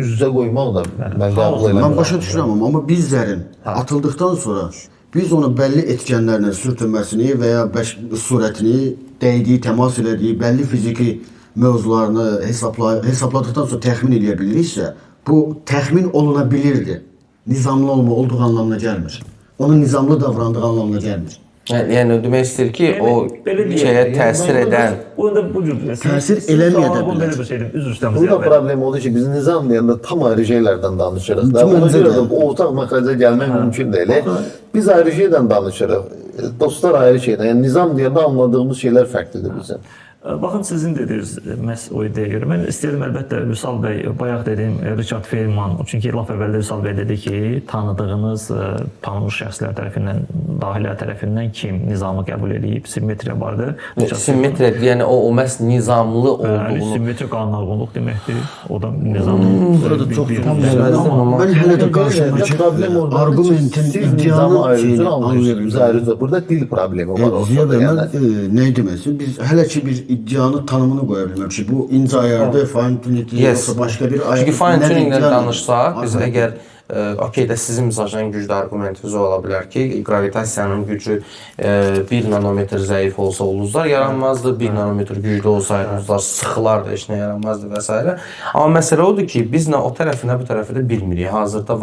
C: üz-üzə qoymaq da mən qəbul eləmirəm.
D: Mən başa düşürəm amma bir zərin atıldıqdan sonra biz onu bəlli etkenlərlə sürtünməsini və ya surətini, dəydiyi, təmas elədiyi bəlli fiziki mövzularını hesapladıqdan sonra təxmin eləyə biliriksə, bu təxmin oluna bilirdi. Nizamlı olma olduğu anlamına gəlmir. Onun nizamlı davrandığı anlamına gəlmir.
B: Yəni demək istəyir ki, o şeyə təsir edən,
A: Bunu da bu cür
D: Təsir eləməyə də bilər.
A: Belə bir şeydir. Üzr istəyirəm.
C: Burada problem odur ki, biz nizam deyəndə tam ayrı şeylərdən danışırıq da. Ona görə də bu ortaq məxrəcə gəlmək mümkün deyil. Biz ayrı şeydən danışırıq. Dostlar ayrı şeydən. Yəni nizam deyəndə anladığımız şeylər fərqlidir bizim.
A: Baxın, sizin dediyiniz məhz o ideyaya görə. Mən istəyirəm əlbəttə Vüsal bəy, bayaq dediyim Richard Feynman, çünki lap əvvəldə Vüsal bəy dedi ki, tanıdığınız tanınmış şəxslər tərəfindən, dahilər tərəfindən kim nizamı qəbul eləyib, simmetriya barədə.
B: Simmetriya, yəni o məhz nizamlı olduğunu.
A: Simmetriya qanunauyğunluq deməkdir. O da nizamın
D: Burada çox mən hələ də qarşımdakı
C: problem oradadır.
D: Arqumentin
C: iddianı
D: iddianı
C: anlayırsınız. Ayrıca burada dil problemi var.
D: Ziya bəy, mən nə deməsin? Biz hələ ki bir iddianı tanımını qoya bilməmişik. Bu incə ayarda, fine tuning yoxsa başqa bir ayar.
B: Çünki fine tuningdən danışsaq, biz əgər okey də sizin misal üçün güclü arqumentiniz ola bilər ki, qravitasiyanın gücü 1 nanometr zəif olsa ulduzlar yaranmazdı, 1 nanometr güclü olsaydı ulduzlar sıxılardı, heç nə yaranmazdı və s. Amma məsələ odur ki, biz nə o tərəfi, nə bu tərəfi də bilmirik. Hazırda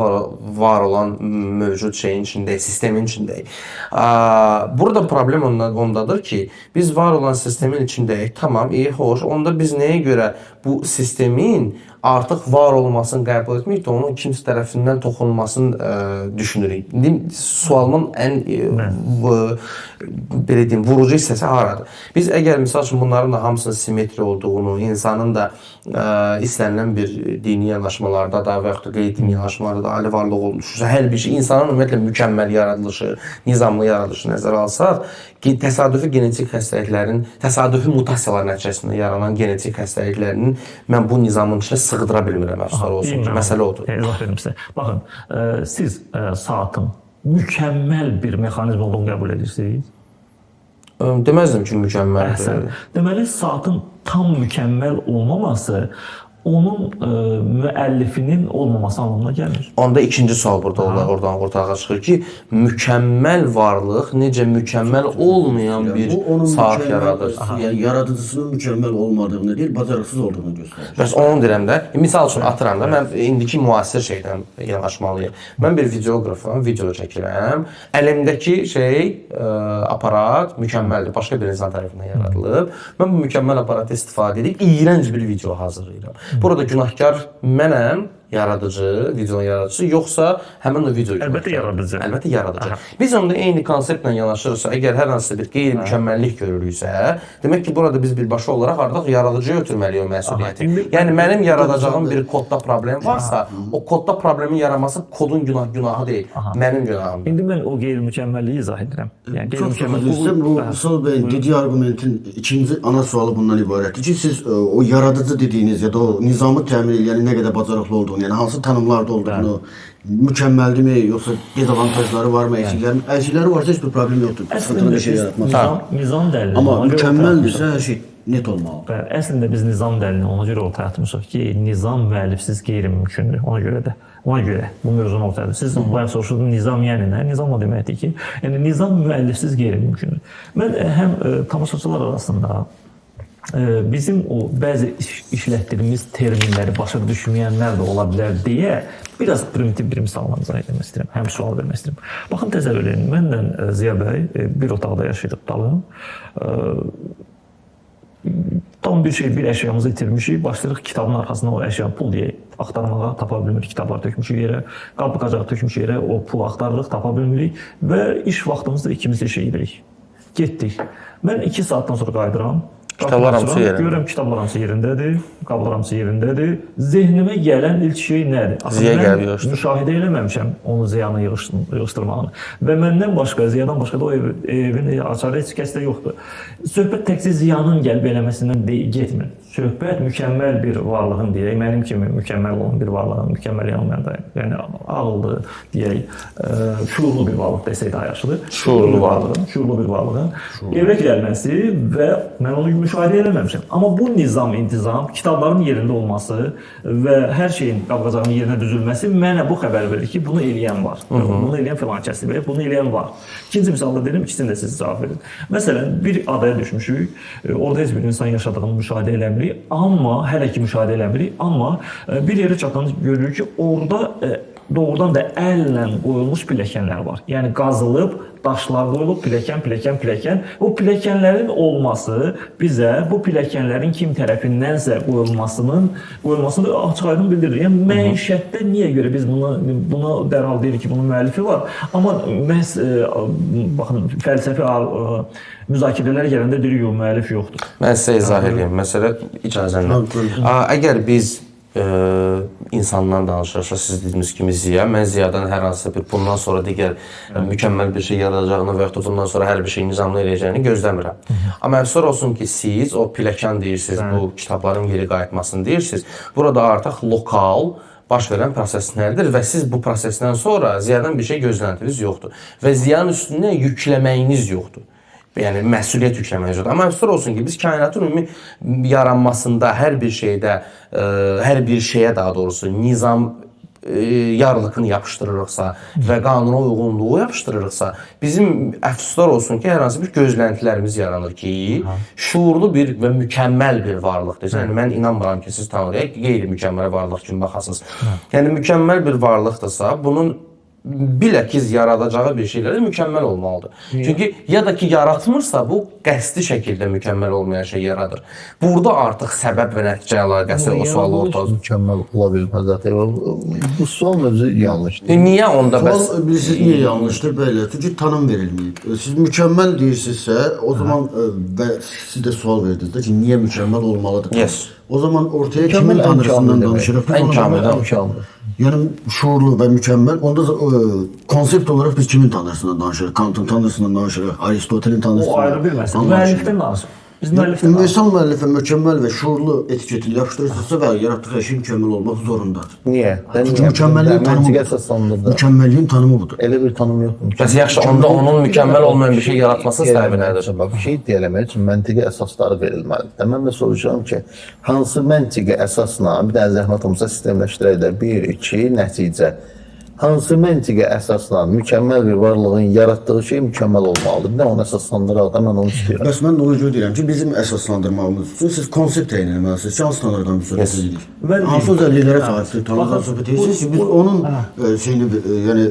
B: var olan mövcud şeyin içindəyik, sistemin içindəyik. Burada problem ondadır ki, biz var olan sistemin içindəyik. Tamam, iyi, xoş. Onda biz nəyə görə bu sistemin artıq var olmasını qəbul etmirik də, onun kimsə tərəfindən toxunulmasını düşünürük. İndi sualımın ən belə deyim, vurucu hissəsi haradır? Biz əgər misal üçün bunların da hamısının simmetri olduğunu, insanın da istənilən bir dini yanaşmalarda da və yaxud da qeyri-dini yanaşmalarda da ali varlıq olduğunu düşünürsə, hər bir şey insanın ümumiyyətlə mükəmməl yaradılışı, nizamlı yaradılışı nəzərə alsaq, təsadüfi genetik xəstəliklərin, təsadüfi mutasiyalar nəticəsində yaranan genetik xəstəliklərinin mən bu nizamın içinə sığdıra bilmirəm, əfsuslar olsun ki, məsələ odur.
A: İzah verim sizə. Baxın, siz saatın mükəmməl bir mexanizm olduğunu qəbul edirsiniz?
B: Deməzdim ki, mükəmməldir.
A: Deməli, saatın tam mükəmməl olmaması onun müəllifinin olmaması anlamına gəlmir.
B: Onda ikinci sual burada oradan ortağa çıxır ki, mükəmməl varlıq necə mükəmməl olmayan bir saat yaradır.
D: Yəni yaradıcısının mükəmməl olmadığını deyil, bacarıqsız olduğunu göstərir.
B: Bəs onu deyirəm də, misal üçün atıram da, mən indiki müasir şeydən yanaşmalıyam. Mən bir videoqrafam, video çəkirəm. Əlimdəki şey, aparat mükəmməldir, başqa bir insan tərəfindən yaradılıb. Mən bu mükəmməl aparatı istifadə edib iyrənc bir video hazırlayıram. Burada günahkar mənəm, yaradıcı, videonun yaradıcısı, yoxsa həmin o video
A: Əlbəttə yaradıcı.
B: Əlbəttə yaradıcı. Aha. Biz onda eyni konseptlə yanaşırıqsa, əgər hər hansısa bir qeyri-mükəmməllik görürüksə, demək ki, burada biz birbaşa olaraq artıq yaradıcıya ötürməliyik o məsuliyyəti. Yəni mənim yaradacağım bir kodda problem varsa, o kodda problemin yaranması kodun günahı deyil, mənim günahımdır.
A: İndi mən o qeyri-mükəmməlliyi izah edirəm. Yəni
D: qeyri-mükəmməllik bu Vüsal bəyin dediyi arqumentin ikinci ana sualı bundan ibarətdir ki, siz o yaradıcı dediyiniz ya da o nizamı təmin edəni nə qədər bacarıqlı olduğunu, yəni hansı tanımlarda olduğunu, mükəmməldirmi, yoxsa dezavantajları varmı, əksikləri? Əksikləri varsa heç bir problem yoxdur.
A: Əslində bir şey yaratmaz. Nizam dəlili.
D: Amma mükəmməldirsə hər şey net olmalıdır.
A: Əslində biz nizam dəlilini ona görə ortaya atmışıq ki, nizam müəllifsiz qeyri-mümkündür. Ona görə də. Ona görə bu mövzunu ortaya atmışıq. Siz bayaq soruşdunuz nizam yəni nə? Nizam o deməkdir ki, yəni nizam müəllifsiz qeyri-mümkündür. Mən həm tamaşaçılar arasında bizim o bəzi işlətdiyimiz terminləri başa düşməyənlər də ola bilər deyə biraz primitiv bir misalla izah etmək istəyirəm, həm sual vermək istəyirəm. Baxın, təsəvvür edin, mənlə Ziya bəy bir otaqda yaşayırıq dalım. Tam bir şey, bir əşyamızı itirmişik, başlayırıq kitabın arxasına o əşya pul deyə axtarmağa, tapa bilmirik, kitablar tökmüşük yerə, qapı-qacaq tökmüşük yerə, o pulu axtarırıq, tapa bilmirik və iş vaxtımızda ikimiz işə gedirik. Getdik. Mən 2 saatdan sonra qayıdıram.
B: Kitablar hamısı yerindədir.
A: Görürəm kitablar hamısı yerindədir, qablar hamısı yerindədir. Zehnimə gələn ilk şey nədir?
B: Ziya gəlib yığışdır.
A: Müşahidə eləməmişəm onun ziyanı yığışdırmağını. Və məndən başqa, ziyadan başqa da o evin açarı heç kəs də yoxdur. Söhbət təkcə ziyanın gəlib eləməsindən getmir. Söhbət mükəmməl bir varlığın deyək, mənim kimi mükəmməl olan bir varlığın, mükəmməl olmayan da, yəni ağıllı deyək, şuurlu bir varlıq desək daha yaxşıdır.
B: Şuurlu varlığın,
A: şuurlu bir varlığın evrə gəlməsi və mən onu müşahidə eləməmişəm. Amma bu nizam, intizam, kitabların yerində olması və hər şeyin qabqacağının yerinə düzülməsi mənə bu xəbər verir ki, bunu eləyən var. Bunu eləyən filan kəsdir və bunu eləyən var. İkinci misalda deyirəm, ikisini də siz cavab verin. Məsələn, bir adaya düşmüşük, orada heç bir insan yaşadığını müşahidə eləmirik, amma hələ ki müşahidə eləmirik, amma bir yerə çatanda görürük ki, orada doğrudan da əllə qoyulmuş pilləkənlər var. Yəni qazılıb, daşlar qoyulub, pilləkən, pilləkən, pilləkən. Bu pilləkənlərin olması bizə bu pilləkənlərin kim tərəfindənsə qoyulmasını açıq-aydın bildirir. Yəni məişətdə niyə görə biz buna dərhal deyirik ki, bunun müəllifi var? Amma məhz baxın fəlsəfi müzakirələr gələndə deyirik yox, müəllif yoxdur.
B: Mən sizə izah edeyim. Məsələ icazənlə. Əgər biz insandan danışırsa, siz dediyiniz kimi Ziya, mən Ziyadan hər hansı bir bundan sonra digər mükəmməl bir şey yaradacağını və yaxud da bundan sonra hər bir şeyi nizamlı eləyəcəyini gözləmirəm. Amma əfsuslar olsun ki, siz o pilləkən deyirsiniz, bu kitabların geri qayıtmasını deyirsiniz. Burada artıq lokal baş verən proseslərdir və siz bu prosesdən sonra Ziyadan bir şey gözləntiniz yoxdur və Ziyanın üstünə yükləməyiniz yoxdur. Yəni məsuliyyət yükləməyiniz yoxdur. Amma əfsuslar olsun ki, biz kainatın ümumi yaranmasında hər bir şeydə, hər bir şeyə daha doğrusu nizam yarlıqını yapışdırırıqsa və qanuna uyğunluğu yapışdırırıqsa, bizim əfsuslar olsun ki, hər hansı bir gözləntilərimiz yaranır ki, şuurlu bir və mükəmməl bir varlıqdır. Yəni mən inanmıram ki, siz Tanrıya qeyri-mükəmməl varlıq kimi baxasınız. Yəni mükəmməl bir varlıqdırsa, bunun bilakis yaradacağı bir şeylər də mükəmməl olmalıdır. Çünki ya da ki yaratmırsa, bu qəsdi şəkildə mükəmməl olmayan şey yaradır. Burada artıq səbəb və nəticə əlaqəsi o sual ortaya.
C: Mükəmməl ola bilməz zaten. Bu sual özü yanlışdır.
B: Niyə onda bəs?
D: Sual bilirsiniz niyə yanlışdır? Belə, çünki tanım verilməyib. Siz mükəmməl deyirsinizsə, o zaman və siz də sual verdiniz də ki, niyə mükəmməl olmalıdır?
B: Yes.
D: O zaman ortaya kimin tanrısından danışırıq?
B: Ən kamil.
D: Yəni şuurlu və mükəmməl. Onda konsept olaraq biz kimin tanrısından danışırıq? Kantın tanrısından danışırıq, Aristotelin tanrısından.
A: O ayrı bir məsələ. Müəllifdən danışırıq. Biz müəllifdən danışırıq.
D: Universal müəllifə mükəmməl və şuurlu etiketini yapışdırırsınızsa və yaratdığı şey mükəmməl olmaq zorundadır.
C: Niyə?
D: Çünki mükəmməlliyin tanımı. Mükəmməlliyin tanımı budur.
C: Elə bir tanım yoxdur.
B: Bəs yaxşı, onda onun mükəmməl olmayan bir şey yaratmasının səbəbi nədir?
C: Bax, bir şey deyələmək üçün məntiqi əsasları verilməlidir. Mən də soruşuram ki, hansı məntiqi əsasla, bir dənə zəhmət olmasa sistemləşdirək də 1, 2, nəticə. Hansı məntiqə əsasla mükəmməl bir varlığın yaratdığı şey mükəmməl olmalıdır? Bir də onu əsaslandıraq da, mən onu istəyirəm.
D: Bəs mən də ona görə deyirəm ki, bizim əsaslandırmağımız üçün siz konsept təyin etməlisiniz ki, hansı tanrıdan söhbət edirik? Hansı özəlliklərə sahibdir tanrıdan söhbət edirsiniz ki, biz onun şeyini, yəni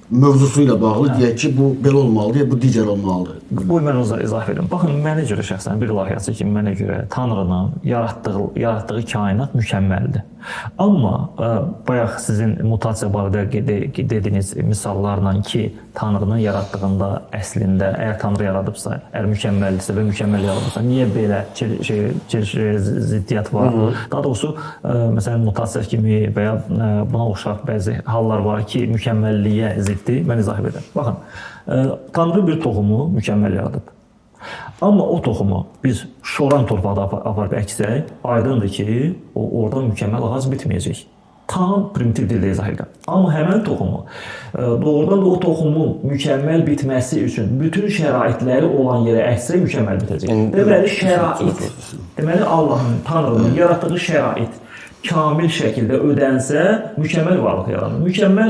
D: mövzusu ilə bağlı deyək ki, bu belə olmalıdır, bu digər olmalıdır.
A: Bu mən ona izah verim. Baxın, mənə görə şəxsən bir ilahiyyatçı kimi mənə görə Tanrının yaratdığı kainat mükəmməldir. Amma bayaq sizin mutasiya barədə dediyiniz misallarla ki, Tanrının yaratdığında əslində əgər Tanrı yaradıbsa, əgər mükəmməldirsə və mükəmməl yaradıbsa, niyə belə ziddiyyət var? Daha doğrusu, məsələn, mutasiya kimi və ya buna oxşar bəzi hallar var ki, mükəmməlliyə ziddir. Mən izah edirəm. Baxın, Tanrı bir toxumu mükəmməl yaradıb. Amma o toxumu biz şoran torpaqda aparıb əksək, aydındır ki, oradan mükəmməl ağac bitməyəcək. Tam primitiv dildə izah edirəm. Amma həmən toxumu, doğrudan da o toxumun mükəmməl bitməsi üçün bütün şəraitləri olan yerə əksək mükəmməl bitəcək. Deməli, şərait, deməli Allahın, Tanrının yaratdığı şərait kamil şəkildə ödənsə, mükəmməl varlıq yaranır. Mükəmməl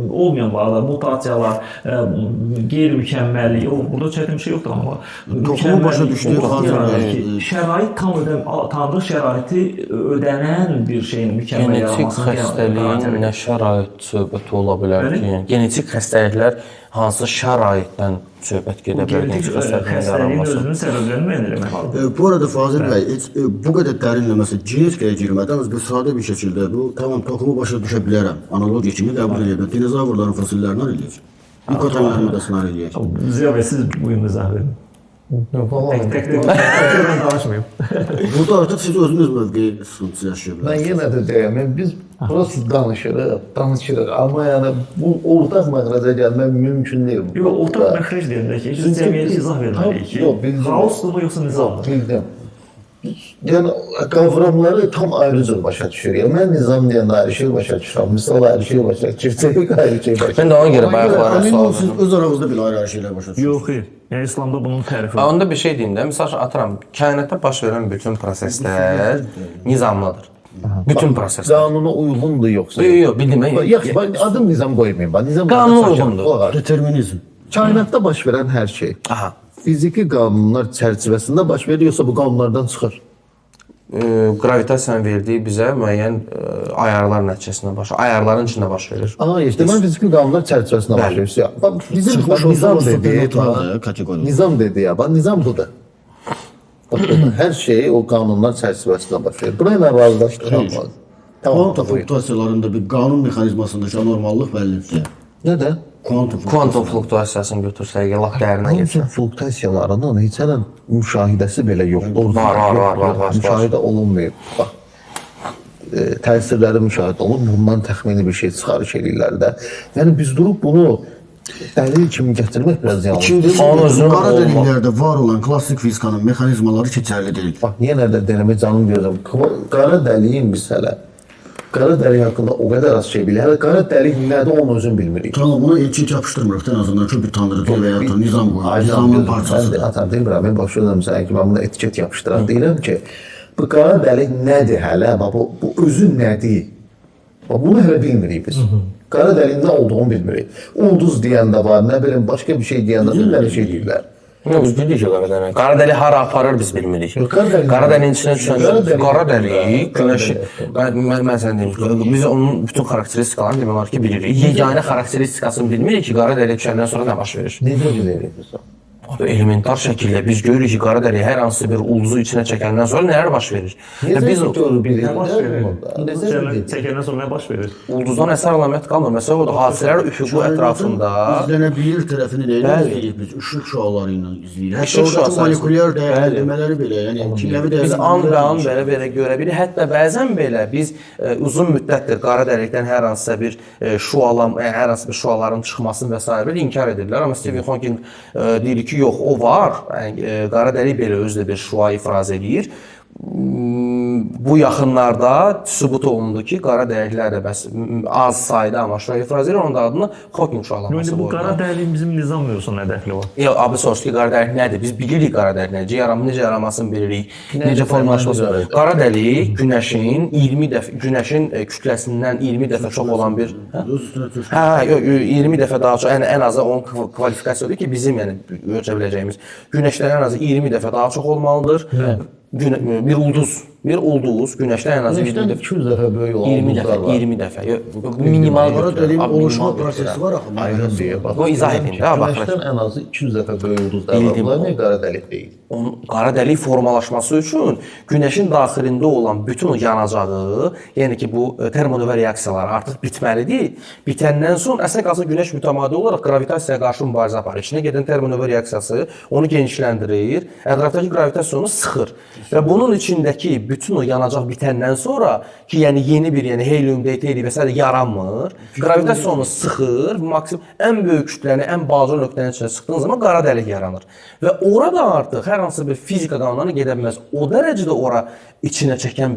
A: olmayan varlıqlar, mutasiyalar, qeyri-mükəmməllik, burada çətin bir şey yoxdur amma
D: toxumu başa düşdüyü
A: ki, şərait tam ödən, Tanrı şəraiti ödənən bir şeyin mükəmməl yaranmasını.
B: Genetik xəstəliyin nə şərait söhbəti ola bilər ki? Genetik xəstəliklər hansı şəraitdən söhbət gedə bilər?
A: Genetik xəstəliyin özünün səbəblərini müəyyən eləmək lazımdır.
D: Bu arada Fazil bəy, heç bu qədər dərinləməsə genetikaya girmədən bir sadə bir şəkildə bu tamam toxumu başa düşə bilərəm. Analogiya kimi qəbul edə bilərəm. Dinozavrların fosillərini eləyəcək. Yukatanların adasını eləyəcək.
A: Ziya bəy, siz buyurun izah verin. Tək mən danışmayım.
D: Burada artıq siz özünüz mövqeyi sıxıntısı yaşaya bilərsiniz.
C: Mən yenə də deyəm, biz burası danışırıq, amma yəni bu ortaq məxrəcə gəlmək mümkün deyil.
A: Yox, ortaq məxrəc deyəndə ki, biz cəmiyyətə izah verməliyik ki, xaosdur mu yoxsa nizamdır?
C: Bildim. Yəni qavramları tam ayrı cür başa düşürük. Yəni, mən nizam deyəndə ayrı şey başa düşürəm, Vüsal ayrı şey başa düşür, Çevik ayrı şey başa düşür.
B: Mən də ona görə bayaqlara
D: Əmin
B: sual
D: ol, siz öz aranızda belə ayrı-ayrı şeylər başa düşürsünüz.
A: Yox, xeyr. Yəni İslamda bunun tərifi var.
B: Onda bir şey deyim də. Məsəl üçün atıram, kainatda baş verən bütün proseslər nizamlıdır. Bütün proseslər.
C: Qanuna uyğundur yoxsa?
B: Yox, yox, bildim. Mən-
C: Yaxşı, bax, adım nizam qoymayım. Bax, nizam
B: Qanuna uyğundur.
D: Determinizm.
C: Kainatda baş verən hər şey
B: Aha.
C: fiziki qanunlar çərçivəsində baş verir, yoxsa bu qanunlardan çıxır?
B: Qravitasiyanın verdiyi bizə müəyyən ayarlar nəticəsində baş, ayarların içində baş verir.
C: Aha, işte mən fiziki qanunlar çərçivəsində baş verir. Bax, bizim
D: Çıxmış
C: bax, nizam
D: olsa
C: dediyi,
D: supernaturaldır,
C: bax,
D: kateqoriya.
C: nizam dedi ya, bax, nizam budur. Bax, budur. Hər şey o qanunlar çərçivəsində baş verir. Buna ilə razılaşdıq hamımız. Tamam.
D: Kvanta fluktuasiyalarında bir qanun mexanizmasındakı anormallıq bəllidir.
C: Nədən?
D: Kuantum
B: Kuantum fluktuasiyasını götürsək, lap dərinə getsə.
C: Kuantum fluktuasiyalarının heç hələ müşahidəsi belə yoxdur.
B: Var, var, var, var, var.
C: Müşahidə olunmayıb. Bax, təsirləri müşahidə olunur. Bundan təxmini bir şey çıxarış eləyirlər də. Yəni biz durub bunu dəlil kimi gətirmək biraz yanlış.
D: İkincisi,
B: Onun özünün
D: qara
B: olma-
D: dəliklərdə var olan klassik fizikanın mexanizmaları keçərli deyil.
C: Bax, yenə də deyirəm, canım gözüm. Qara dəliyin biz hələ qara dəlik haqqında o qədər az şey bilirik. Hələ qara dəlik nədir onu özün bilmirik.
D: Tamam, ona etiket yapışdırmırıq da ən azından ki, bir tanrı deyil və ya da nizam qoyur,
C: Ay,
D: nizamın
C: canım,
D: parçasıdır.
C: Mən də ata demirəm, mən başa düşürəm sənə ki, mən buna etiket yapışdıram. Deyirəm ki, bu qara dəlik nədir hələ? Bax bu özü nədir? Bax bunu hələ bilmirik biz. Qara dəliyin nə olduğunu bilmirik. Ulduz deyən də var, nə bilim başqa bir şey deyən də var, bir şey deyirlər.
B: Yox, biz bilirik ki, qara dəlik. Qara dəlik hara aparır biz bilmirik.
C: Yox, qara dəlik-
B: Qara dəliyin içinə
C: Qara
B: düşəndə
C: dəlik-
B: qara dəlik günəşi
C: Qara
B: mən sənə deyim, biz onun bütün xarakteristikalarını demək olar ki, bilirik. Yeganə xarakteristikasını bilmirik ki, qara dəliyə düşəndən sonra nə baş verir.
C: Necə bilirik biz?
B: Abi, elementar şəkildə biz görürük ki, qara dəlik hər hansı bir ulduzu içinə çəkəndən sonra nələr baş verir. Və
C: Necə
B: biz
C: bilirik?
A: Nə baş verir?
C: Necə bilirik?
A: Çəkəndən sonra nə baş verir?
B: ulduzdan əsər əlamət qalmır. Məsələn, orada hadisələr üfüqü ətrafında
D: İzlənə bilir tərəfini nə ilə
B: Bəli.
D: izləyirik biz? İşıq şüaları ilə izləyirik. Hətta
B: İşıq
D: oradakı
B: şüası
D: molekulyar
B: Bəli.
D: dəyərləndirmələri belə, yəni kimyəvi
B: Biz an
D: dəyərləndirmələri
B: və an belə-belə görə bilirik. Hətta bəzən belə biz uzun müddətdir qara dəlikdən hər hansısa bir şüalam, yəni hər hansı bir şüaların çıxmasını və sair belə inkar edirlər. Amma Stephen Hawking deyir ki, yox, o var. Yəni qara dəlik belə özü də bir şüa ifraz eləyir. Bu yaxınlarda sübut olundu ki, qara dəliklər də bəs az sayda amma şüa ifraz edir. Onun da adını Hawking şüalanması
A: İndi bu
B: qoydular.
A: qara dəliyin bizim nizam mövzusuna nə dəxli var?
B: Yox, abi soruşdu ki, qara dəlik nədir? Biz bilirik qara dəlik necə yaranır, necə yaranmasını bilirik, necə formalaşmasını. Qara dəlik günəşin 20 dəfə günəşin kütləsindən 20 dəfə çox olan bir hə?
D: Öz üstünə çökür.
B: Hə, hə, yox, yox, 20 dəfə daha çox, yəni ən azı onun kvalifikasiyası odur ki, bizim yəni ölçə biləcəyimiz günəşdən ən azı 20 dəfə daha çox olmalıdır. Bir ulduz, bir ulduz günəşdən ən azı 20
C: Günəşdən
B: dəfə
C: 200 dəfə böyük olan
B: 20 dəfə,
C: ulduzlar var.
B: 20 dəfə. Yox, bu minimal
D: Qara
B: götürürəm.
D: dəliyin
B: Abi,
D: oluşma
B: minimal
D: prosesi
B: götürürəm.
D: var axı.
C: Aydın deyə bax.
B: Bu izah edeyim də, bax.
C: Günəşdən ən azı 200 dəfə böyük ulduzlar var.
B: Bildim.
C: Bunlar niyə qara dəlik deyil?
B: Onun qara dəlik formalaşması üçün günəşin daxilində olan bütün o yanacağı, yəni ki, bu termonüvə reaksiyaları artıq bitməlidir. Bitəndən sonra əslində qalsa günəş mütəmadi olaraq qravitasiyaya qarşı mübarizə aparır. İçinə gedən termonüvə reaksiyası onu genişləndirir, ətrafdakı qravitasiya onu sıxır. Və bunun içindəki bütün o yanacaq bitəndən sonra ki, yəni yeni bir, yəni helium, deuterium və sair yaranmır. Qravitasiya onu sıxır, maksimum ən böyük kütləni, ən balaca nöqtənin içinə sıxdığın zaman qara dəlik yaranır. Və orada artıq hər hansı bir fizika qanunlarına gedə bilməz. O dərəcədə ora içinə çəkən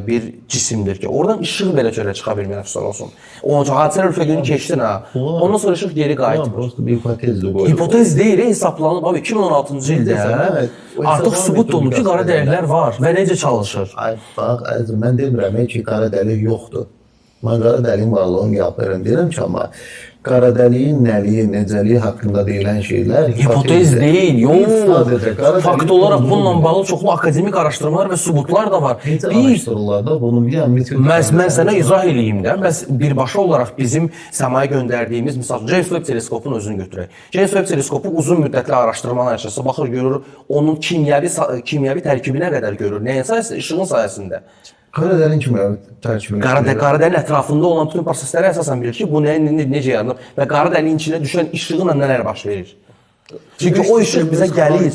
B: bir cisimdir ki, oradan işıq belə çölə çıxa bilmir, əfsuslar olsun. Onun üçün hadisələr üfüqünü keçdin ha. Ondan sonra işıq geri qayıtmır.
C: Prosta bir hipotezdir bu.
B: Hipotez deyil, hesablanıb abi 2016-cı ildə
C: Evet, o
B: artıq
C: hesablanıb
B: sübut olunub ki, qara dəliklər var və necə çalışır.
C: Ay bax, əzizim, mən demirəm ki, qara dəlik yoxdur. Mən qara dəliyin varlığını yapıram. Deyirəm ki, amma qara dəliyin nəliyi, necəliyi haqqında deyilən şeylər
B: Hipotez deyil, yox.
C: Sadəcə qara
B: Fakt
C: dəlik
B: olaraq
C: olduğunu
B: bununla bağlı çoxlu akademik araşdırmalar və sübutlar da var.
C: Necə
B: Biz
C: araşdırırlar da bunu yəni
B: Mən sənə izah eləyim də. Bəs birbaşa olaraq bizim səmaya göndərdiyimiz, məsəl üçün James Webb teleskopun özünü götürək. James Webb teleskopu uzun müddətli araşdırmalar nəticəsində baxır, görür onun kimyəvi tərkibinə qədər görür. Nəyin sayəsində? İşığın sayəsində.
C: Qara dəliyin kimyəvi tərkibini
B: Qara dəliyin ətrafında olan bütün proseslərə əsasən bilir ki, bu nə, necə yaranıb və qara dəliyin içinə düşən işığınla nələr baş verir. Çünki o işıq bizə gəlir.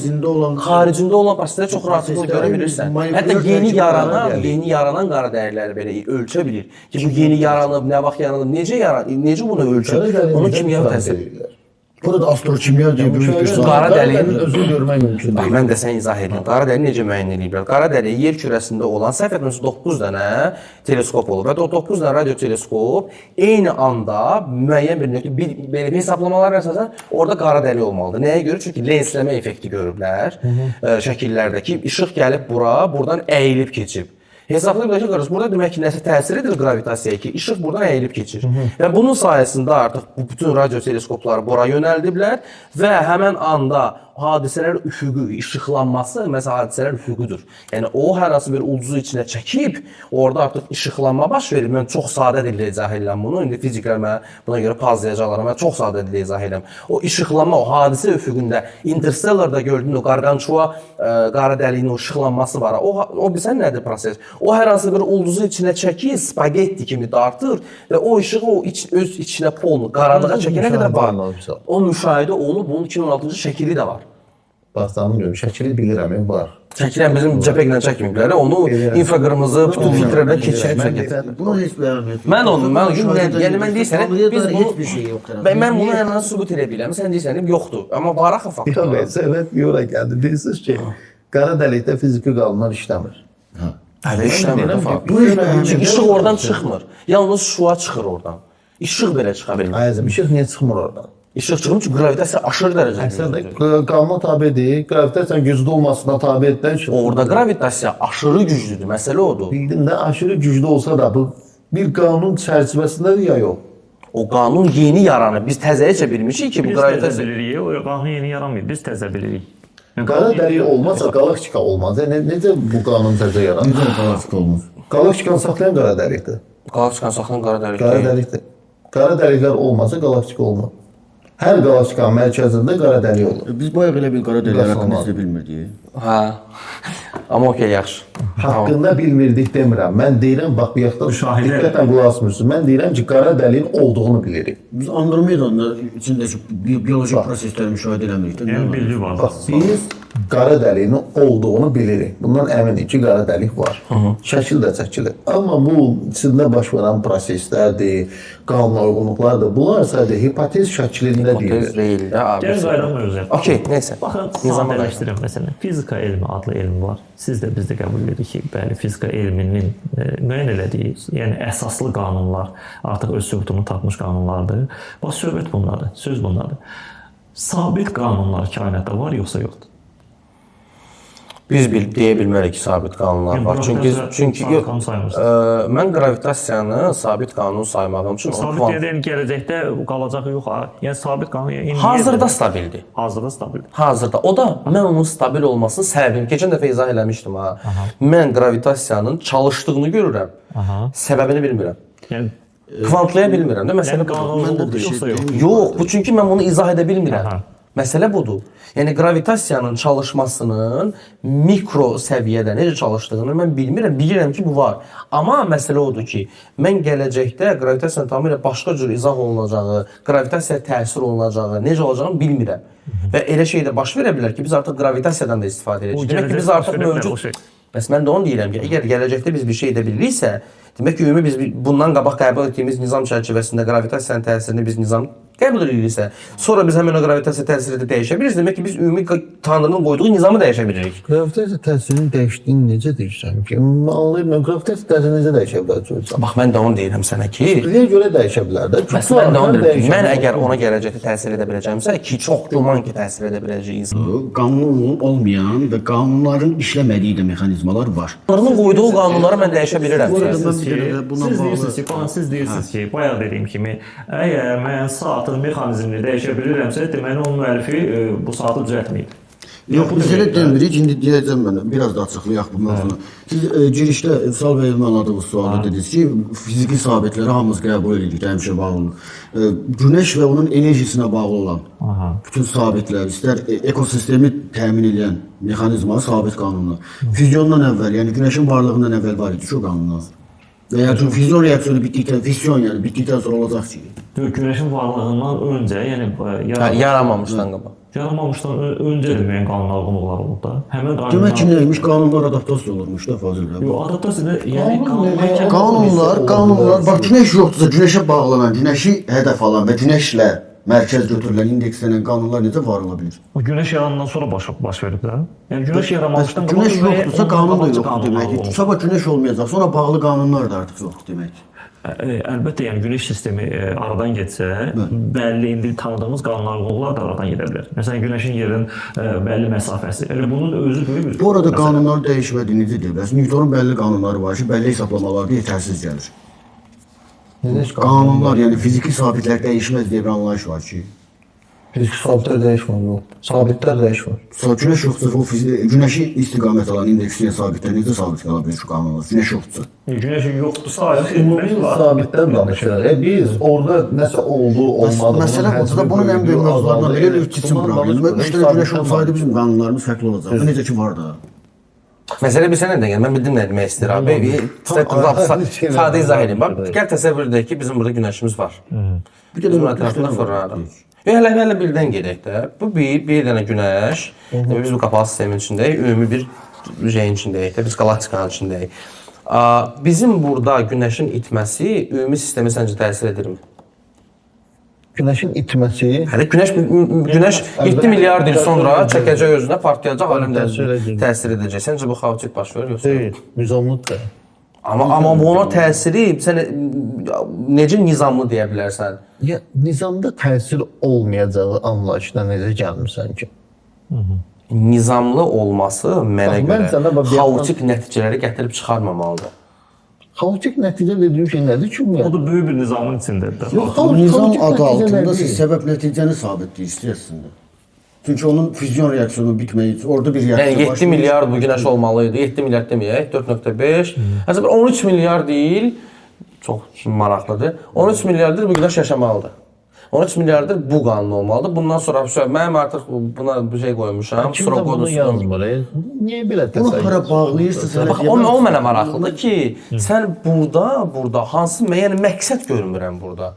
B: Xaricində olan prosesləri çox rahatlıqla görə bilirsən. Hətta yeni yaranan qara dəlikləri belə ölçə bilir. Ki bu yeni yaranıb, nə vaxt yaranıb, necə yaranıb, necə bunu ölçür?
C: Qara dəliyi
B: Onu
C: necə
B: kimyəvi təsir.
C: eləyirlər?
D: Burada astrokimya deyə böyük bir sahə.
B: Qara dəliyin
C: özünü görmək mümkün
B: Bax,
C: deyil.
B: mən də sənə izah edim. Qara dəliyi necə müəyyən eləyiblər? Qara dəliyi yer kürəsində olan səhv etmirəmsə 9 dənə teleskop olub və o 9 dənə radio teleskop eyni anda müəyyən bir nöqtə bir belə bir hesablamalara əsasən orada qara dəlik olmalıdır. Nəyə görə? Çünki lensləmə effekti görüblər şəkillərdəki işıq gəlib bura, buradan əyilib keçib. Hesablayıblar ki, qardaş, burada demək ki, nəsə təsir edir qravitasiyaya ki, işıq buradan əyilib keçir. Və bunun sayəsində artıq bu bütün radio teleskopları bura yönəldiblər və həmən anda hadisələr üfüqü, işıqlanması, məsələn, hadisələr üfüqüdür. Yəni o hər hansı bir ulduzu içinə çəkib, orada artıq işıqlanma baş verir. Mən çox sadə dillə izah edirəm bunu. İndi fiziklər mənə buna görə pazlayacaqlar. Mən çox sadə dillə izah edirəm. O işıqlanma, o hadisə üfüqündə Interstellarda gördüyün o Gargantua qara dəliyin o işıqlanması var. O bilsən nədir proses? O hər hansı bir ulduzu içinə çəkir, spagetti kimi dartır və o işığı o öz içinə polnu qaranlığa çəkənə qədər var. O müşahidə olunub, bunun 2016-cı şəkili də var.
C: Baxdanı görüm, şəkili bilirəm, var.
B: Çəkilən bizim JPEG-lə çəkməyiblər, onu infraqırmızı bütün filtrlərdən keçirib çəkib.
D: Bunu heç bəyan etmir.
B: Mən onu, mən yəni mən deyirsən, biz bunu
D: heç bir şey yoxdur.
B: Mən bunu ən azından sübut edə bilirəm. Sən deyirsən, yoxdur. Amma var axı fakt.
C: Yox, söhbət yola gəldi. Bilirsiniz ki, qara dəlikdə fiziki qanunlar işləmir.
B: Hələ işləmir də fakt.
D: Bu
B: İşıq oradan çıxmır. Yalnız şua çıxır oradan. İşıq belə çıxa bilmir.
C: Ayazım, işıq niyə çıxmır oradan?
B: İşıq çıxmır çünki qravitasiya aşırı dərəcədə
C: Əslində
B: güclüdür.
C: qanuna tabedir. Qravitasiyanın güclü olmasına tabe edən işıq.
B: Orada qravitasiya aşırı güclüdür. Məsələ odur.
C: Bildim də aşırı güclü olsa da bu bir qanun çərçivəsindədir ya yox.
B: O qanun yeni yaranır. Biz təzəcə bilmişik ki, bu
A: Biz təzə
B: qravitasiya
A: bilirik. O qanun yeni yaranmır. Biz təzə bilirik. Yəni,
C: Qara dəlik olmasa qalaktika olmaz. Yəni necə bu qanun təzə yaranır?
D: Necə qalaktika olmaz?
C: Qalaktikanı saxlayan qara dəlikdir.
B: Qalaktikanı saxlayan qara dəlik.
C: Qara dəlikdir. Qara dəliklər olmasa qalaktika olmaz. Hər qalaktikanın mərkəzində qara dəlik olur.
D: Biz bayaq elə bir qara dəliklər haqqında heç nə bilmirdik.
B: Hə. Amma okey, yaxşı.
C: Haqqında bilmirdik demirəm. Mən deyirəm, bax bu yaxda diqqətlə qulaq asmırsınız. Mən deyirəm ki, qara dəliyin olduğunu bilirik.
D: Biz Andromedanın içindəki bioloji prosesləri müşahidə eləmirik də.
A: Yəni bilgi var.
C: Bax, biz qara dəliyin olduğunu bilirik. Bundan əminik ki, qara dəlik var. Şəkil də çəkilir. Amma bu içində baş verən proseslərdir, qanuna uyğunluqlardır. Bunlar sadəcə hipotez şəklində
B: Hipotez
C: deyilir.
B: deyil də abi.
A: Gəlin qayıdaq mövzuya.
B: Okey, nəysə.
A: Baxın,
B: Nizama qayıdaq.
A: sadələşdirin məsələn. Fizika elmi adlı elm var. Siz də biz də qəbul edirik ki, bəli, fizika elminin müəyyən elədiyi, yəni əsaslı qanunlar artıq öz sübutunu tapmış qanunlardır. Bax söhbət bundadır, söz bundadır. Sabit qanunlar kainatda var yoxsa yoxdur?
B: Biz deyə bilmərik ki, sabit qanunlar
A: Yəni,
B: var. Çünki
A: sabit
B: yox.
A: qanun saymırsınız.
B: Mən qravitasiyanı sabit qanun saymağım üçün o
A: Sabit
B: kvant
A: deyəndə yəni gələcəkdə qalacaq yox. Yəni sabit qanun yəni
B: hazırda stabildir.
A: Hazırda stabildir.
B: Hazırda. O da mən onun stabil olmasının səbəbini keçən dəfə izah eləmişdim ha. Mən qravitasiyanın çalışdığını görürəm.
A: Aha.
B: Səbəbini bilmirəm.
A: Yəni
B: Kvantlaya bilmirəm də məsələ
A: yəni
B: budur.
A: qanunsuzluqdur yoxsa yox?
B: Yox, bu çünki mən bunu izah edə bilmirəm.
A: Aha.
B: Məsələ budur. Yəni qravitasiyanın çalışmasının mikro səviyyədə necə çalışdığını mən bilmirəm. Bilirəm ki, bu var. Amma məsələ odur ki, mən gələcəkdə qravitasiyanın tamamilə başqa cür izah olunacağı, qravitasiyaya təsir olunacağı, necə olacağını bilmirəm. Və elə şey də baş verə bilər ki, biz artıq qravitasiyadan da istifadə edəcəyik. Demək ki, biz artıq mövcud. Bəs mən də onu deyirəm ki, əgər gələcəkdə biz bir şey edə biliriksə, demək ki, ümumi biz bundan qabaq qəbul etdiyimiz nizam çərçivəsində qravitasiyanın təsirini biz nizam qəbul ediriksə, sonra biz həmin o qravitasiya təsirini də dəyişə biliriz. Demək ki, biz ümumi Tanrının qoyduğu nizamı dəyişə bilirik.
C: Qravitasiya təsirini dəyişdiyini necə deyirsən ki? Anlayıram, qravitasiya təsirini necə dəyişə bilər çocuq?
B: Bax, mən də onu deyirəm sənə ki,
C: Kütləyə görə dəyişə bilər də.
B: Bəs mən də onu deyirəm ki, mən əgər ona gələcəkdə təsir edə biləcəmsə, ki, çox güman ki, təsir edə biləcək insan.
D: Qanun olmayan və qanunların işləmədiyi də mexanizmalar var.
B: Tanrının qoyduğu qanunları mən dəyişə bilirəm.
D: Bu arada mən bir dənə də bununla
A: Siz
D: bağlı
A: deyirsiniz ki, baxın, siz deyirsiniz ki, bayaq dediyim kimi, əgər mən saatın mexanizmini dəyişə bilirəmsə, deməli onun müəllifi bu saatı düzəltməyib.
D: Yox, biz elə demirik. İndi deyəcəm mən, biraz da açıqlayaq bu mövzunu. Siz girişdə Vüsal bəyin anladığınız sualda dediniz ki, fiziki sabitləri hamımız qəbul edirik, həmişə bağlı. Günəş və onun enerjisinə bağlı olan bütün sabitlər, istər ekosistemi təmin edən mexanizma, sabit qanunlar. Füzyondan əvvəl, yəni günəşin varlığından əvvəl var idi ki, o qanunlar. Və ya füzyon reaksiyonu bitdikdən, fisyon yəni bitdikdən sonra olacaq ki.
A: Günəşin varlığından öncə, yəni
B: yaranmamışdan qabaq.
A: Yaranmamışdan öncə də müəyyən qanunlar uyğunluqlar olub da. Həmin qanunlar.
D: Demək ki, neymiş? Qanunlar adaptasiya olurmuş da Fazil bəy.
A: Yox, adaptasiya yəni
D: qanunlar, bax günəş yoxdursa, günəşə bağlanan, günəşi hədəf alan və günəşlə Mərkəz götürülən, indekslənən qanunlar necə var ola bilir?
A: O günəş yaranandan sonra baş verib də. Yəni günəş yaranmamışdan
D: Bəs günəş yoxdursa qanun da yoxdur deməkdir. Sabah günəş olmayacaq, sonra bağlı qanunlar da artıq yoxdur deməkdir.
A: Əlbəttə, yəni günəş sistemi aradan getsə, bəlli indi tanıdığımız qanunlar da aradan gedə bilər. Məsələn, günəşin yerin bəlli məsafəsi. Elə bunun özü böyük bir.
D: Bu arada qanunların dəyişmədiyi necə deyir? Bəs Newtonun bəlli qanunları var ki, bəlli hesablamalarda yetərsiz gəlir. Qanunlar, yəni fiziki sabitlər dəyişməz deyə bir anlayış var ki.
C: Fiziki sabitlər dəyişmir, yox. Sabitlər dəyişmir.
D: Günəş yoxdursa, o günəşi istiqamət alan indeksləyən sabitlər necə sabit qala bilir ki, qanunlar? Günəş yoxdursa.
A: Günəş yoxdursa, ayrı
C: Ümumi sabitdən danışırıq. Biz orada nəsə oldu, olmadı.
D: Məsələ budur da, bunun ən böyük mövzularından biri Lifçitsin problemi. 3 dənə günəş olsaydı bizim qanunlarımız fərqli olacaqdı. Necə ki var da.
B: Məsələ bilsən nədən gəlir? Mən bildim nə demək istəyir abi. Sadə izah edeyim. Bax, gəl təsəvvür edək ki, bizim burada günəşimiz var.
D: Bir dənə
B: Bizim ətrafında fırlanır. Hələ birdən gedək də. Bu bir dənə günəş. Biz bu qapalı sistemin içindəyik, ümumi bir şeyin içindəyik də, biz qalaktikanın içindəyik. Bizim burada günəşin itməsi ümumi sistemə səncə təsir edirmi?
C: Günəşin itməsi.
B: Hələ günəş 7 milyard il sonra çəkəcək özünə, partlayacaq, aləm təsir edəcək. Səncə bu xaotik baş verir yoxsa?
C: Deyil, nizamlıdır.
B: Amma buna təsiri sən necə nizamlı deyə bilərsən?
C: Ya nizamda təsir olmayacağı anlayışına necə gəlmirsən ki?
B: Nizamlı olması mənə görə xaotik nəticələri gətirib çıxarmamalıdır.
C: Xaotik nəticə dediyim şey nədir ki?
A: O da böyük bir nizamın içindədir.
C: Yox,
D: nizam adı altında siz səbəb nəticəni sabitləyirsiniz əslində. Çünki onun füzyon reaksiyonu bitməyi, orada bir reaksiya
B: Yəni 7 milyard bu günəş olmalı idi. 7 milyard deməyək, 4.5. Hətta 13 milyard il, çox maraqlıdır. 13 milyarddır bu günəş yaşamalıdır. 13 milyarddır bu qanun olmalıdır. Bundan sonra mənim artıq buna bir şey qoymuşam.
C: Kim də bunu yazmır? Niyə belə təsəvvür?
D: Bunu hara bağlayırsınız?
B: Bax, o mənə maraqlıdır ki, sən burada hansı, yəni məqsəd görmürəm burada.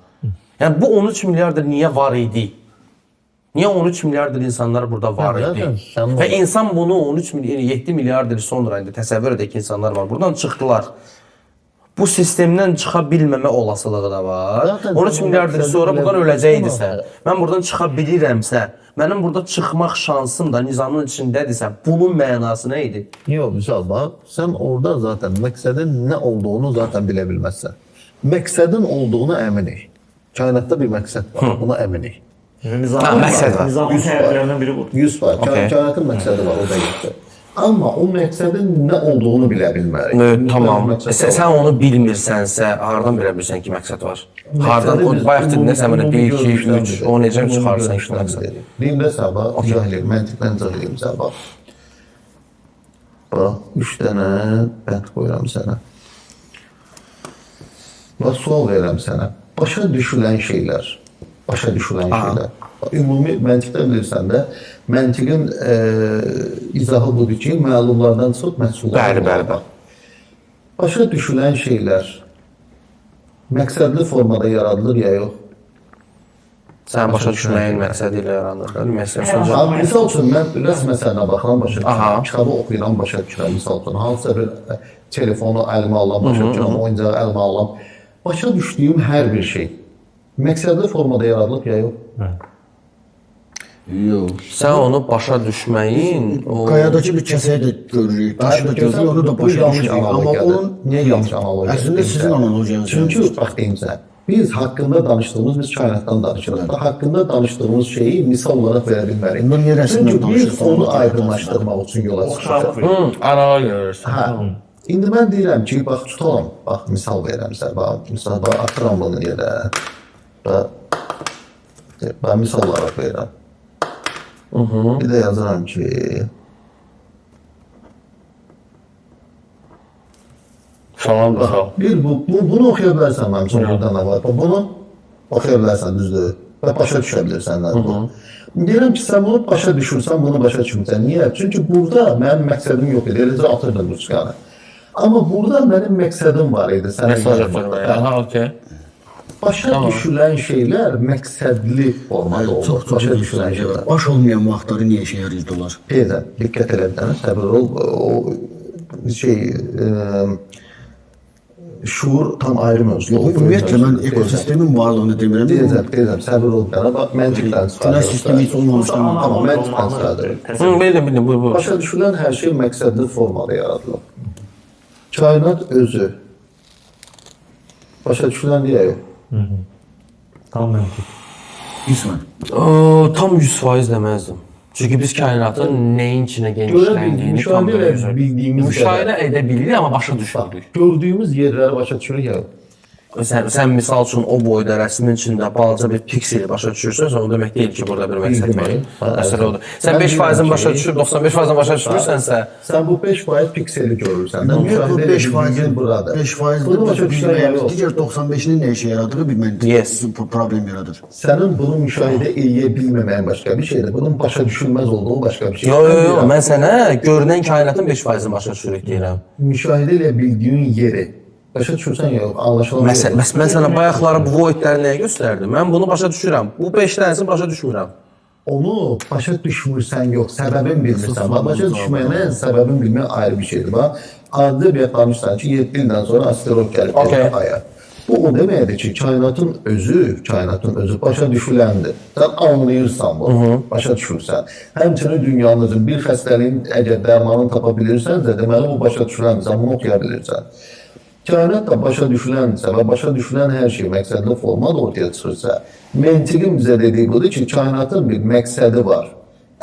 B: Yəni bu 13 milyarddır niyə var idi? Niyə 13 milyarddır insanlar burada var idi? Və insan bunu 13 7 milyard il sonra indi təsəvvür edək ki, insanlar var. Buradan çıxdılar. Bu sistemdən çıxa bilməmə olasılığı da var. 13 milyard il sonra buradan öləcəkdisə, mən buradan çıxa bilirəmsə, mənim burada çıxmaq şansım da nizamın içindədirsə, bunun mənası nə idi?
C: Yox, misal bax, sən orada zaten məqsədin nə olduğunu zaten bilə bilməzsən. Məqsədin olduğuna əminik. Kainatda bir məqsəd var, buna əminik.
B: Məqsəd var.
A: Nizamın təriflərindən biri bu.
C: 100%. Kainatın məqsədi var, o da yoxdur. Amma o məqsədin nə olduğunu bilə bilmərik.
B: Tamam. Sən onu bilmirsənsə, hardan bilə bilirsən ki, məqsəd var? Hardan? Bayaq dedin, sən mənə 1, 2, 3, o necə çıxarsan ki, məqsəd?
C: Deyim də sənə, bax, izah eləyim, məntiqdən izah eləyim sənə, bax. Bax, 3 dənə bənd qoyuram sənə. Bax, sual verirəm sənə. Başa düşülən şeylər, başa düşülən şeylər. Ümumi məntiqdə bilirsən də, məntiqin izahı budur ki, məlumlardan çox məhsullar.
B: Bəli, bəli, bəli.
C: Başa düşülən şeylər məqsədli formada yaradılır ya yox?
B: Sən başa düşməyin məqsədi ilə yaranır.
C: Misal üçün, mən rəsmən sənə baxıram, başa düşürəm, kitabı oxuyuram, başa düşürəm, misal üçün, hansısa bir telefonu əlimə alıram, başa düşürəm, oyuncağı əlimə alıram. Başa düşdüyüm hər bir şey məqsədli formada yaradılıb ya yox?
D: Yox.
B: Sən onu başa düşməyin...
D: Qayadakı bir kəsəyi də görürük, daşı da görürük, onu da başa düşürük. Amma onun...
C: Niyə yanlış analogiyadır?
D: Əslində sizin analogiyanız.
C: Çünki, bax deyim sənə, biz haqqında danışdığımız, biz kainatdan danışırıq. Haqqında danışdığımız şeyi misal olaraq verə bilmərik. Çünki biz onu aydınlaşdırmaq üçün yola çıxırıq.
B: Analogiya verirsən.
C: İndi mən deyirəm ki, bax tutalım, bax misal verirəm sənə, bax misal, bax atıram bunu yerə. Bax misal olaraq verirəm. Bir də yazıram ki,
B: Salam da sağ.
C: Bir bunu oxuya bilərsən mənim üçün burada nə var. Bunu oxuya bilərsən, düzdür. Və başa düşə bilirsən nədir bu. Deyirəm ki, sən bunu başa düşürsən, bunu başa düşmürsən. Niyə? Çünki burada mənim məqsədim yox idi. Eləcə atırdım ruçkanı. Amma burada mənim məqsədim var idi.
B: Mesaj atırdım. Aha, okey.
C: Başa düşülən şeylər məqsədli formada olur.
D: Çox
C: başa düşülən şeylər.
D: Baş olmayan vaxtları niyə işə yarayırdılar?
C: Peyda, diqqət elə bir dənə, səbir ol. O şey, Şuur tam ayrı mövzu.
D: Yox, ümumiyyətlə mən ekosistemin varlığını demirəm.
C: Deyəcəm, səbir ol mənə. Bax, məntiqdən çıxardır.
D: Günəş sistemi heç olmamışdan.
C: Tamam, məntiqdən çıxardır.
B: Bildim, buyur.
C: Başa düşülən hər şey məqsədli formada yaradılıb. Kainat özü başa düşülən deyə yox.
A: Tam məntiq.
D: Qismən.
B: Tam 100% deməzdim. Çünki biz kainatın nəyin içinə genişləndiyini tam
C: bildiyimiz
B: müşahidə edə bilirik, amma başa düşmürük.
C: Gördüyümüz yerləri başa düşürük ya.
B: Sən misal üçün o boyda rəsmin içində balaca bir pikseli başa düşürsənsə, o demək deyil ki, burada bir məqsəd var. Məsələ odur. Sən 5%-ni başa düşüb 95%-ni başa düşmürsənsə,
C: sən bu 5% pikseli görürsən.
D: Bu 5%
C: buradır.
D: 5%
C: bunu başa düşürsən.
D: Digər 95-nin nə işə yaradığı bir məntiq problem yaradır.
C: Sənin bunu müşahidə eləyə bilməməyin başqa bir şeydir. Bunun başa düşülməz olduğu başqa bir şeydir.
B: Yox, mən sənə görünən kainatın 5%-ni başa düşürük deyirəm.
C: Müşahidə eləyə bildiyin yeri başa düşürsən yox, anlaşılan.
B: Məsələn, mən sənə bayaqları bu voidləri nəyə göstərdim? Mən bunu başa düşürəm. Bu 5 dənəsini başa düşmürəm.
C: Onu başa düşmürsən yox, səbəbin bilmirsən. Bax, başa düşməyən səbəbin bilmək ayrı bir şeydir. Bax, adi bir danışsan ki, 7 ildən sonra asteroid gəlib aya. Bu o deməkdir ki, kainatın özü başa düşüləndir. Sən anlayırsan bunu, başa düşürsən. Həmçinin dünyanın özü bir xəstəliyin əgər dərmanını tapa bilirsənsə, deməli bu başa düşüləndir, sən bunu oxuya bilirsən. Kainat da başa düşülənsə və başa düşülən hər şey məqsədli formada ortaya çıxırsa, məntiqin bizə dediyi budur ki, kainatın bir məqsədi var.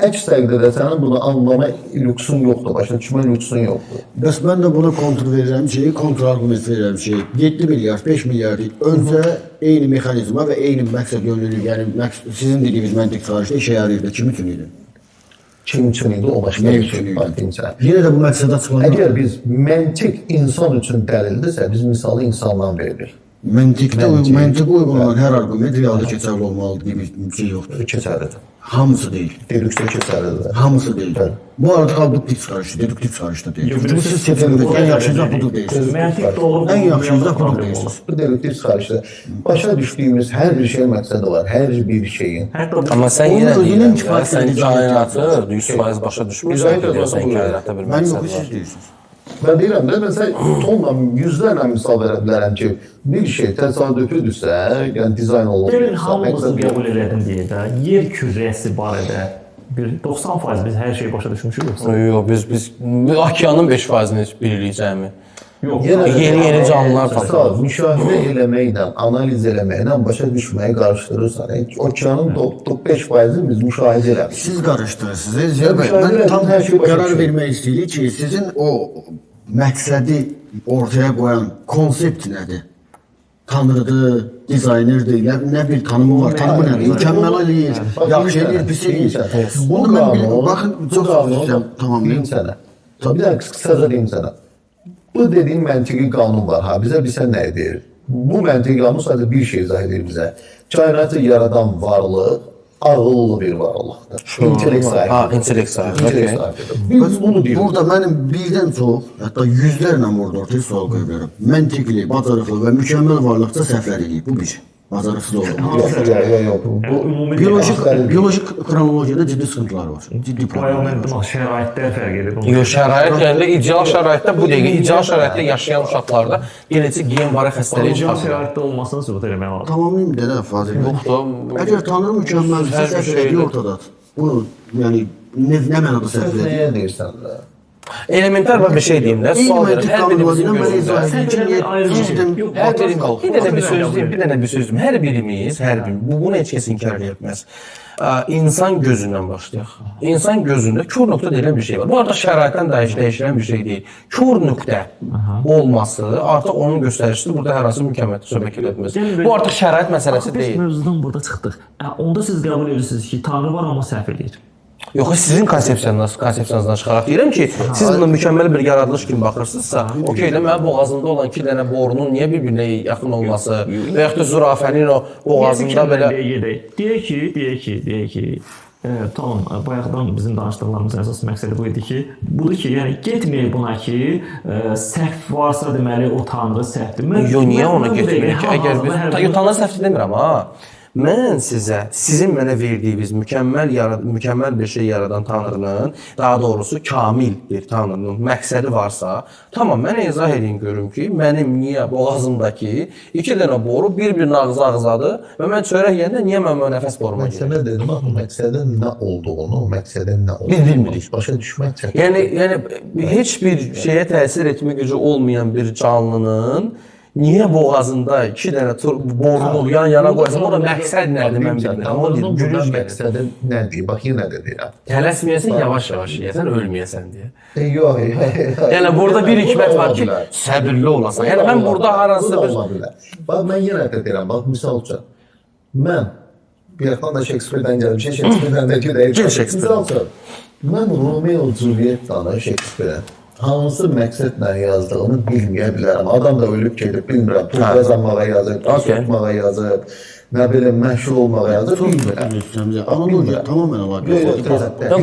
C: Əks təqdirdə sənin bunu anlama lüksun yoxdur, başa düşmə lüksun yoxdur.
D: Bəs mən də buna kontr verirəm ki, kontrargument verirəm ki, 7 milyard, 5 milyard öncə eyni mexanizma və eyni məqsəd yönlülük, yəni sizin dediyiniz məntiq çıxarışda işə yarayırdı. Kim üçün idi?
C: Kim üçün idi, o başqa bir şey.
D: Yenə də bu məqsədə açıqlanır.
C: Əgər biz məntiq insan üçün dəlildirsə, biz misalı insandan veririk.
D: Məntiqdə məntiqə uyğun olan hər arqument realda keçərli olmalıdır gibi bir şey yoxdur.
C: Keçərlidir.
D: Hamısı deyil.
C: Dedüksiya keçərlidir.
D: Hamısı deyil.
C: Bəli.
D: Bu artıq abduktiv çıxarışdır, deduktiv çıxarışda deyil. Bu siz seçəndə ən yaxşı izah budur deyirsiniz.
A: Məntiq doğru.
D: Ən yaxşı izah budur deyirsiniz.
C: Bu deduktiv çıxarışdır. Başa düşdüyümüz hər bir şeyin məqsədi var, hər bir şeyin.
B: Amma sən yenə deyirəm, sən kainatı 100% başa düşmürsən ki, deyirsən kainatda bir məqsəd var.
D: Mən yox, siz deyirsiniz.
C: Mən deyirəm də, məsələn, tonla, yüzlərlə misal verə bilərəm ki, bir şey təsadüfüdürsə, yəni dizayn olunursa,
A: Gəlin hamımızı qəbul elədim deyə də, yer kürəsi barədə bir 90% biz hər şeyi başa düşmüşük yoxsa?
B: Yox, biz okeanın 5%-ni bilirik cəmi.
A: Yox,
B: yeni canlılar tapılır.
C: Müşahidə eləməklə, analiz eləməklə başa düşməyi qarışdırırsan. Okeanın 5%-ni biz müşahidə eləmişik.
D: Siz qarışdırırsınız. Ziya bəy, mən tam qərar vermək istəyirik ki, sizin o məqsədi ortaya qoyan konsept nədir? Tanrıdır, dizaynerdir, nə bir tanımı var, tanımı nədir? Mükəmməl eləyir, yaxşı eləyir, pis eləyir. Bunu mən bilmirəm, baxın, çox istəyirəm, tamamlayım.
C: Bir dənə qısaca deyim sənə. Bu dediğin məntiqi qanun var, ha, bizə bilsən nə edir? Bu məntiqi qanun sadəcə bir şey izah edir bizə. Kainatı yaradan varlıq ağıllı bir varlıqdır. İntellekt sahibidir.
B: Ha, intellekt sahibidir.
C: Biz bunu deyirik.
D: Burada mənim birdən çox, hətta yüzlərlə burada ortaya sual qoya bilərəm. Məntiqli, bacarıqlı və mükəmməl varlıqca səhvlər eləyib. Bu bir. Bacarıqsız olmaq.
C: Yox.
A: Bu ümumi
D: bioloji xronologiyada ciddi sıxıntılar var. Ciddi problemlər var.
A: Şəraitdə fərq edir.
B: Yox, şərait yəni ideal şəraitdə bu dəqiqə ideal şəraitdə yaşayan uşaqlarda genetik gen barə xəstəliyi
A: İdeal şəraitdə olmasını sübut eləmək lazım.
D: Tamamlayım dedə Fazil bəy.
B: Yoxdur.
D: Əgər Tanrı mükəmməldirsə, səhv elədiyi ortadadır. Bunu yəni nə mənada səhv elədi?
C: Nəyə deyirsən də?
B: Elementar bir şey deyim də, sual verim. Hər birimizin gözündə. Bir dənə bir söz deyim, bir dənə bir söz deyim. Hər birimiz, hər bir, bunu heç kəs inkar edə bilməz. İnsan gözündən başlayaq. İnsan gözündə kör nöqtə deyilən bir şey var. Bu artıq şəraitdən dəyişilən bir şey deyil. Kör nöqtə olması artıq onun göstəricisidir. Burada hər hansı mükəmməllik söhbət edə bilməz. Bu artıq şərait məsələsi deyil.
A: Biz mövzudan burada çıxdıq. Onda siz qəbul edirsiniz ki, Tanrı var, amma səhv eləyir.
B: Yox, sizin konsepsiyanızdan çıxaraq deyirəm ki, siz buna mükəmməl bir yaradılış kimi baxırsınızsa, okey də mənim boğazımda olan iki dənə borunun niyə bir-birinə yaxın olması və yaxud da zürafənin o boğazında belə...
A: Deyək ki, tamam, bayaqdan bizim danışdıqlarımızın əsas məqsədi bu idi ki, budur ki, yəni getməyək buna ki, səhv varsa deməli o Tanrı səhvdir.
B: Yox, niyə ona getməyək ki? Əgər biz... Yox, Tanrı səhvdir demirəm, ha. Mən sizə, sizin mənə verdiyiniz mükəmməl bir şey yaradan Tanrının, daha doğrusu kamil bir Tanrının məqsədi varsa, tamam mənə izah edin görüm ki, mənim niyə boğazımdakı iki dənə boru bir-birinin ağzı ağzadır və mən çörək yeyəndə niyə mən nəfəs boruma girir?
C: Mən sənə dedim axı məqsədin nə olduğunu, məqsədin nə olduğunu
B: Biz bilmirik.
C: Başa düşmək çətindir.
B: Yəni heç bir şeyə təsir etmə gücü olmayan bir canlının niyə boğazında iki dənə borunu yan-yana qoyasın? Orada məqsəd nədir mən bilmirəm. O deyir, gülünc gəlir.
C: Məqsədi nədir? Bax yenə də deyirəm.
B: Tələsməyəsən, yavaş-yavaş yeyəsən, ölməyəsən deyə.
C: Yox, yox.
B: Yəni burada bir hikmət var ki, səbirli olasan. Yəni mən burada haransa bir
C: ola bilər. Bax mən yenə də deyirəm, bax misal üçün mən bir yaxdan da Şekspirdən gəlmişəm, Şekspirdən də gedək.
B: Gəl Şekspirdən.
C: Misal üçün mən Romeo Juliettanı Şekspirin hansı məqsədlə yazdığını bilməyə bilərəm. Adam da ölüb gedib, bilmirəm. Pul qazanmağa yazıb, pul tutmağa yazıb, nə bilim, məşhur olmağa yazıb, bilmirəm.
D: Analogiya tamamilə əlaqəsi yoxdur.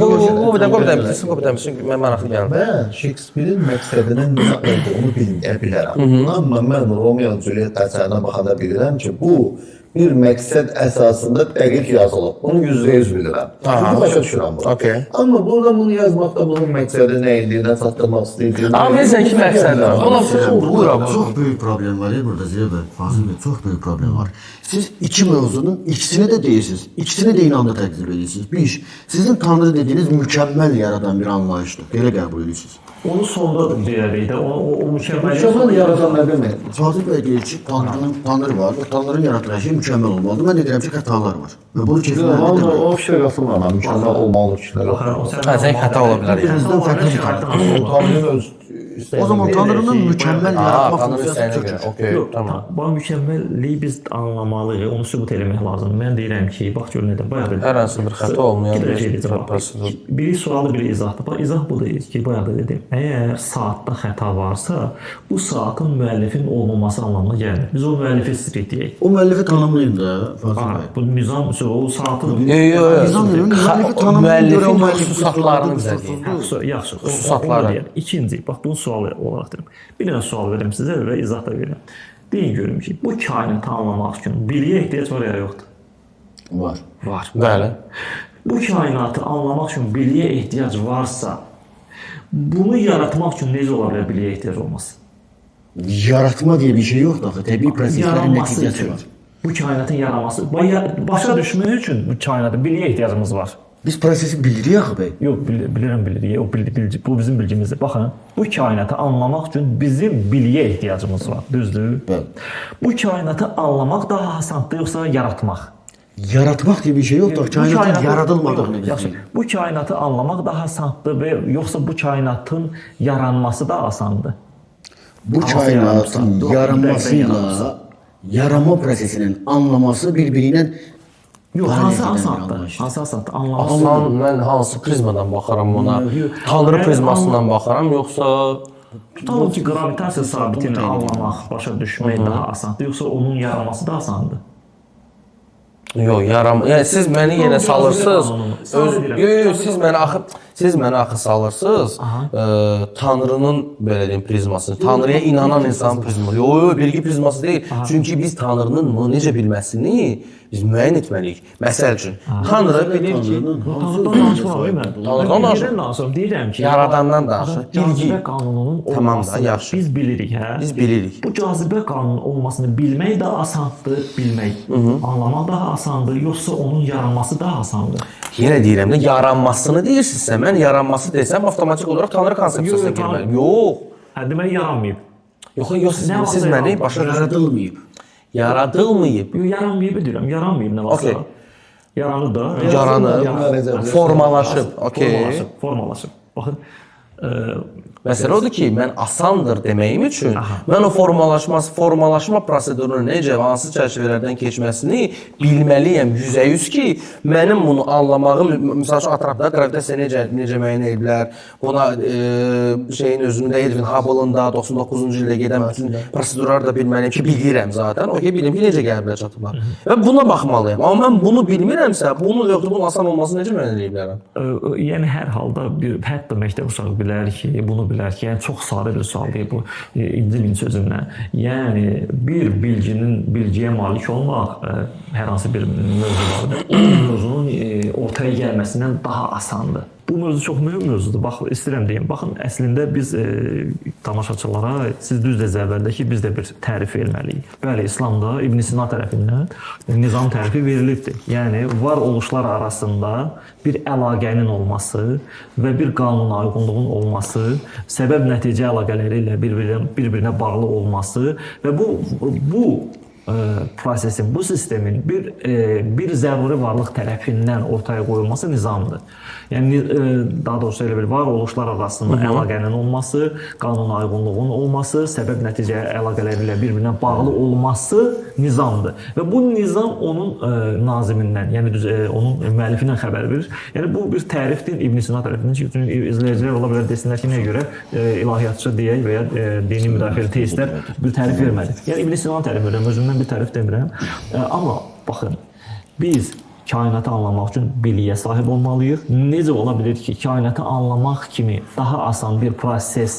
B: Bu bir dəqiqə bitirsin, bu bir dəqiqə bitirsin. Mən maraqlı gəldi.
C: Mən Şekspirin məqsədinin nə olduğunu bilməyə bilərəm. Amma mən Romeo Juliet əsərinə baxanda bilirəm ki, bu bir məqsəd əsasında dəqiq yazılıb. Bunu 100% bilirəm. Çünki başa düşürəm bunu.
B: Okay.
C: Amma burada bunu yazmaqda bunun məqsədi nə idi, nə çatdırmaq istəyirdi.
B: Amma bilirsən ki, məqsəd var. Ona buyur abi.
D: Çox böyük problem var burada Ziya bəy, Fazil bəy, çox böyük problem var. Siz iki mövzunun ikisini də deyirsiniz. İkisini də eyni anda təqdim edirsiniz. Bir, sizin Tanrı dediyiniz mükəmməl yaradan bir anlayışdır. Belə qəbul edirsiniz.
A: Onu sonda deyərik də, o mükəmməl
C: Mükəmməl yaradan nə deməkdir?
D: Fazil bəy deyir ki, Tanrı var və Tanrının yaratdığı hər şey mükəmməl olmalıdır. Mən də deyirəm ki, xətalar var. Və bunu
C: Mən
D: kesin
C: o fikrə qatılmıram. Mükəmməl olmalı kişilər.
B: Hə, sən xəta ola bilər. Yəni.
D: Bizdən fərqli bir
C: O Tanrının öz istəyinə
D: O zaman
C: görə.
D: Tanrının mükəmməl yaratma
B: Tanrının
D: funksiyası
B: istəyinə görə.
D: çökür.
B: Okey, tamam.
A: Bu mükəmməlliyi biz anlamalıyıq, onu sübut eləmək lazımdır. Mən deyirəm ki, bax gör nədən bayaq dedim.
B: Hər hansı bir xəta olmayan
A: Bir
B: bir prosedur.
A: Biri sualı, biri izahdır. Bax izah bu deyil ki, bayaq da dedim. Əgər saatda xəta varsa, bu saatın müəllifin olmaması anlamına gəlmir. Biz o müəllifi istəyirik deyək.
D: O müəllifi tanımlayın da Fazil bəy.
A: Bu nizam, o saatın
B: Yox, yox.
D: Nizam deyil, müəllifi tanımlayın görə o
B: Müəllifin
D: müəllif
B: xüsusatlarını bizə deyir.
A: Yaxşı,
B: Xüsusatları.
A: Onu deyək. İkinci, bax bunu sual olaraq deyirəm. Bir dənə sual verim sizə və izah da verirəm. Deyin görüm ki, bu kainatı anlamaq üçün biliyə ehtiyac var ya yoxdur?
D: Var.
A: Var.
B: Bəli.
A: Bu kainatı anlamaq üçün biliyə ehtiyac varsa, bunu yaratmaq üçün necə ola bilər biliyə ehtiyac olmaz?
D: Yaratma deyə bir şey yoxdur axı. Təbii proseslərin
A: Yaranması
D: nəticəsi
A: üçün.
D: var.
A: Bu kainatın yaranması, başa düşmək üçün bu kainatı biliyə ehtiyacımız var.
D: Biz prosesi bilirik axı bəy.
A: Yox, bilirəm, bilirik. O bilgi, bu bizim bilgimizdir. Baxın, bu kainatı anlamaq üçün bizim biliyə ehtiyacımız var, düzdür?
D: Bəli.
A: Bu kainatı anlamaq daha asandır yoxsa yaratmaq?
D: Yaratmaq deyə bir şey yoxdur. Kainatın yaradılmadığını biz
A: Yaxşı,
D: bilirik.
A: bu kainatı anlamaq daha asandır və yoxsa bu kainatın yaranması da asandır?
D: Bu kainatın yaranması ilə yaranma prosesinin anlaması bir-biri ilə
A: Yox,
D: paralel
A: hansı
D: gedən bir
A: asandır?
D: anlayışdır.
A: Hansı asandır? Anlaması.
B: Asan mən hansı prizmadan baxaram buna? Tanrı prizmasından baxaram yoxsa
A: Tutalım ki, qravitasiya sabitini anlamaq, başa düşmək daha asandır, yoxsa onun yaranması da asandır?
B: Yox, yaram. Yəni siz məni yenə salırsınız.
A: Öz,
B: yox, yox, siz məni axı salırsınız. Tanrının belə deyim prizmasını. Tanrıya inanan insanın prizması. Yox, yox, bilgi prizması deyil. Çünki biz Tanrının bunu necə bilməsini biz müəyyən etməliyik. Məsəl üçün, Tanrı bilir ki,
A: Tanrıdan danışmıram mən.
B: Tanrıdan danışıram.
A: Danışıram. Deyirəm ki,
B: Yaradandan danışır. Bilgi.
A: Cazibə qanununun
B: Tamam da,
A: olmasını
B: yaxşı.
A: biz bilirik, hə?
B: Biz bilirik.
A: Bu cazibə qanununun olmasını bilmək də asandır, bilmək. Anlamaq daha asandır, yoxsa onun yaranması daha asandır?
B: Yenə deyirəm də yaranmasını deyirsinizsə, mən yaranması desəm avtomatik olaraq Tanrı konsepsiyasına girməliyəm. Yox.
A: Hə, deməli yaranmayıb.
B: Yox, yox, siz məni başa
D: Yaradılmayıb.
B: Yaradılmayıb.
A: Yox, yaranmayıb deyirəm, yaranmayıb nə varsa.
B: Okey.
A: Yaranıb da.
B: Yaranıb, formalaşıb. Okey.
A: Formalaşıb, formalaşıb. Baxın,
B: Məsələ odur ki, mən asandır deməyim üçün mən o formalaşma prosedurunu necə, hansı çərçivələrdən keçməsini bilməliyəm 100% ki, mənim bunu anlamağım, məsəl üçün ətrafda qravitasiya necə müəyyən ediblər, buna şeyin özündə Edwin Hubble-ın da 99-cu ildə gedən bütün prosedurları da bilməliyəm ki, bilirəm zaten. Okey, bilirəm ki, necə gəliblər, çatıblar. Və buna baxmalıyam. Amma mən bunu bilmirəmsə, bunu yoxdur, bunun asan olmasını necə müəyyən edə bilərəm?
A: Yəni hər halda bir hətta məktəb uşağı bilir bilər ki, bunu bilər ki, yəni çox sadə bir sual deyil bu, İncilin sözündən. Yəni bir bilginin bilgiyə malik olmaq hər hansı bir mövzu var. O mövzunun ortaya gəlməsindən daha asandır. Bu mövzu çox mühüm mövzudur. Bax, istəyirəm deyim. Baxın, əslində biz tamaşaçılara, siz düz dediniz əvvəldə ki, biz də bir tərif verməliyik. Bəli, İslamda İbn Sina tərəfindən nizam tərifi verilibdir. Yəni var oluşlar arasında bir əlaqənin olması və bir qanuna uyğunluğun olması, səbəb-nəticə əlaqələri ilə bir-birinə bağlı olması və bu prosesin, bu sistemin bir zəruri varlıq tərəfindən ortaya qoyulması nizamdır. Yəni daha doğrusu elə bir var oluşlar arasında əlaqənin olması, qanuna uyğunluğun olması, səbəb-nəticə əlaqələri ilə bir-birinə bağlı olması nizamdır. Və bu nizam onun nazimindən, yəni düz onun müəllifindən xəbər verir. Yəni bu bir tərifdir İbn Sina tərəfindən. Çünki izləyicilər ola bilər desinlər ki, nəyə görə ilahiyyatçı deyək və ya dini müdafiə teistlər bir tərif vermədi. Yəni İbn Sinanın tərifi verirəm, özümdən bir tərif demirəm. Amma baxın, biz kainatı anlamaq üçün biliyə sahib olmalıyıq. Necə ola bilər ki, kainatı anlamaq kimi daha asan bir proses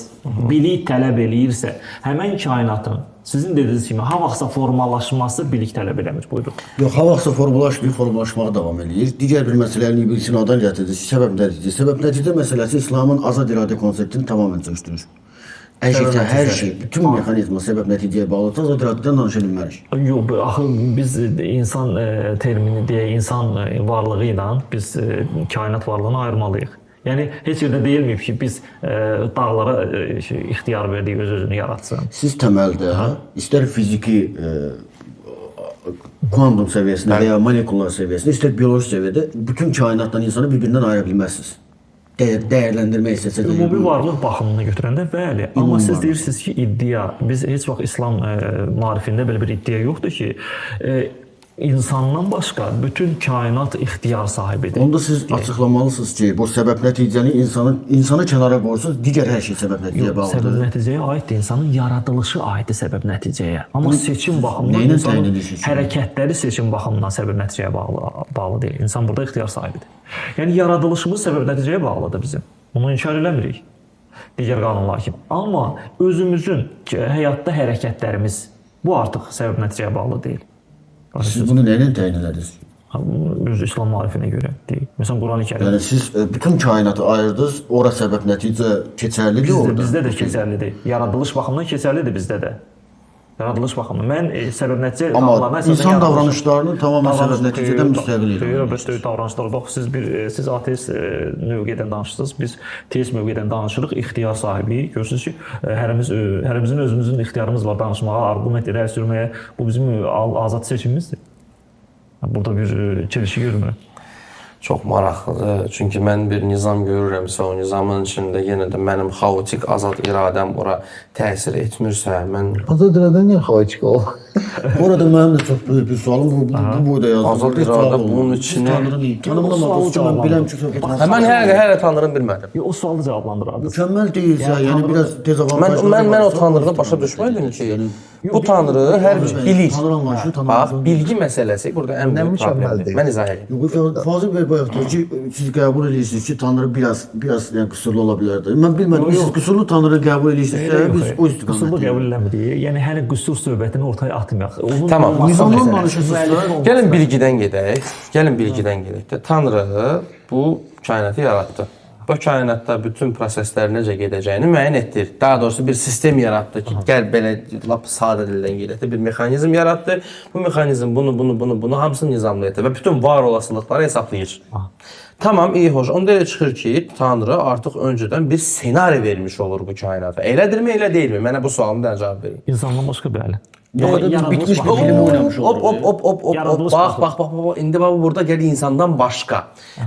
A: bilik tələb eləyirsə, həmən kainatın sizin dediyiniz kimi ha vaxtsa formalaşması bilik tələb eləmir. Buyurun.
D: Yox, ha vaxtsa formalaşmır, formalaşmağa davam eləyir. Digər bir məsələni İbn Sinadan gətirdi. Səbəb-nəticə. Səbəb-nəticə məsələsi İslamın azad iradə konseptini tamamilə çökdürür. Hər şey, bütün mexanizma səbəb-nəticəyə bağlıdırsa, azad iradədən danışa bilmərik.
A: Yox, axı biz insan termini deyək, insan varlığı ilə biz kainat varlığını ayırmalıyıq. Yəni heç yerdə deyilməyib ki, biz dağlara ixtiyar verdik, öz-özünü yaratsın.
D: Siz təməldə istər fiziki kuantum səviyyəsində və ya molekular səviyyəsində, istər bioloji səviyyədə bütün kainatdan insanı bir-birindən ayıra bilməzsiniz. Dəyərləndirmək istəsə də.
A: Ümumi varlıq baxımını götürəndə bəli, amma siz deyirsiniz ki, iddia, biz heç vaxt İslam maarifində belə bir iddia yoxdur ki, insandan başqa bütün kainat ixtiyar sahibidir.
D: Onda siz açıqlamalısınız ki, bu səbəb-nəticəni insanı kənara qoyursunuz, digər hər şey səbəb-nəticəyə bağlıdır.
A: Səbəb-nəticəyə aiddir, insanın yaradılışı aiddir səbəb-nəticəyə. Amma seçim baxımından insanın hərəkətləri seçim baxımından səbəb-nəticəyə bağlı deyil. İnsan burada ixtiyar sahibidir. Yəni yaradılışımız səbəb-nəticəyə bağlıdır bizim. Bunu inkar eləmirik digər qanunlar kimi. Amma özümüzün həyatda hərəkətlərimiz bu artıq səbəb-nəticəyə bağlı deyil.
D: Siz bunu nə ilə təyin edərdiniz?
A: Öz İslam maarifinə görə deyil. Məsələn, Quran-ı Kərim.
D: Yəni siz bütün kainatı ayırdınız, ora səbəb-nəticə keçərlidir orada.
A: Bizdə də keçərlidir. Yaradılış baxımından keçərlidir bizdə də. Yaradılış baxımından. Mən səbəb-nəticə
D: qanunlarına əsasən insan davranışlarını tamamilə səbəb-nəticədən müstəqil edir.
A: Əlbəttə davranışlar. Bax, siz ateist mövqedən danışırsınız, biz teist mövqedən danışırıq, ixtiyar sahibiyik. Görürsünüz ki, hərimizin özümüzün ixtiyarımız var danışmağa, arqument irəli sürməyə. Bu bizim azad seçimimizdir. Burada bir çelişki görmürəm.
B: Çox maraqlıdır. Çünki mən bir nizam görürəmsə, o nizamın içində yenə də mənim xaotik azad iradəm ora təsir etmirsə, mən...
C: Azad iradə niyə xaotik olur?
D: Orada mənim də çox böyük bir sualım bu boyda yazdım.
B: Azad iradə bunun içinə...
D: Tanımlamadınız ki, mən biləm ki, söhbət...
B: Mən hələ Tanrını bilmədim.
A: O sualı cavablandırardınız.
D: Mükəmməl deyilsə, yəni biraz dezavantajlı...
B: Mən o Tanrını başa düşmədim ki, bu Tanrı hər bir bilir. Bax, bilgi məsələsi burada ən böyük problemdir. Mən izah edeyim.
D: Yox, Fazil bəy bayaq deyir ki, siz qəbul edirsiniz ki, Tanrı biraz qüsurlu ola bilərdi. Mən bilmədim, siz qüsurlu Tanrı qəbul edirsinizsə, biz o istiqamətdə.
A: Qüsurlu qəbul eləmirik. Yəni hələ qüsur söhbətini ortaya atmayaq.
B: Tamam,
D: nizamdan danışırsınızsa.
B: Gəlin bilgidən gedək. Gəlin bilgidən gedək də. Tanrı bu kainatı yaratdı. Bu kainatda bütün proseslər necə gedəcəyini müəyyən etdir. Daha doğrusu bir sistem yaratdı ki, gəl belə lap sadə dildən gedək də bir mexanizm yaratdı. Bu mexanizm bunu hamısını nizamlı etdi və bütün var olasılıqları hesablayır. Tamam, iyi, hoş. Onda elə çıxır ki, Tanrı artıq öncədən bir senari vermiş olur bu kainata. Elədirmi, elə deyilmi? Mənə bu sualımı da cavab verin.
A: İnsandan başqa bəli.
D: Bitmiş bir film oynamış olur.
B: Hop. Bax. İndi bax burada gəlir insandan başqa.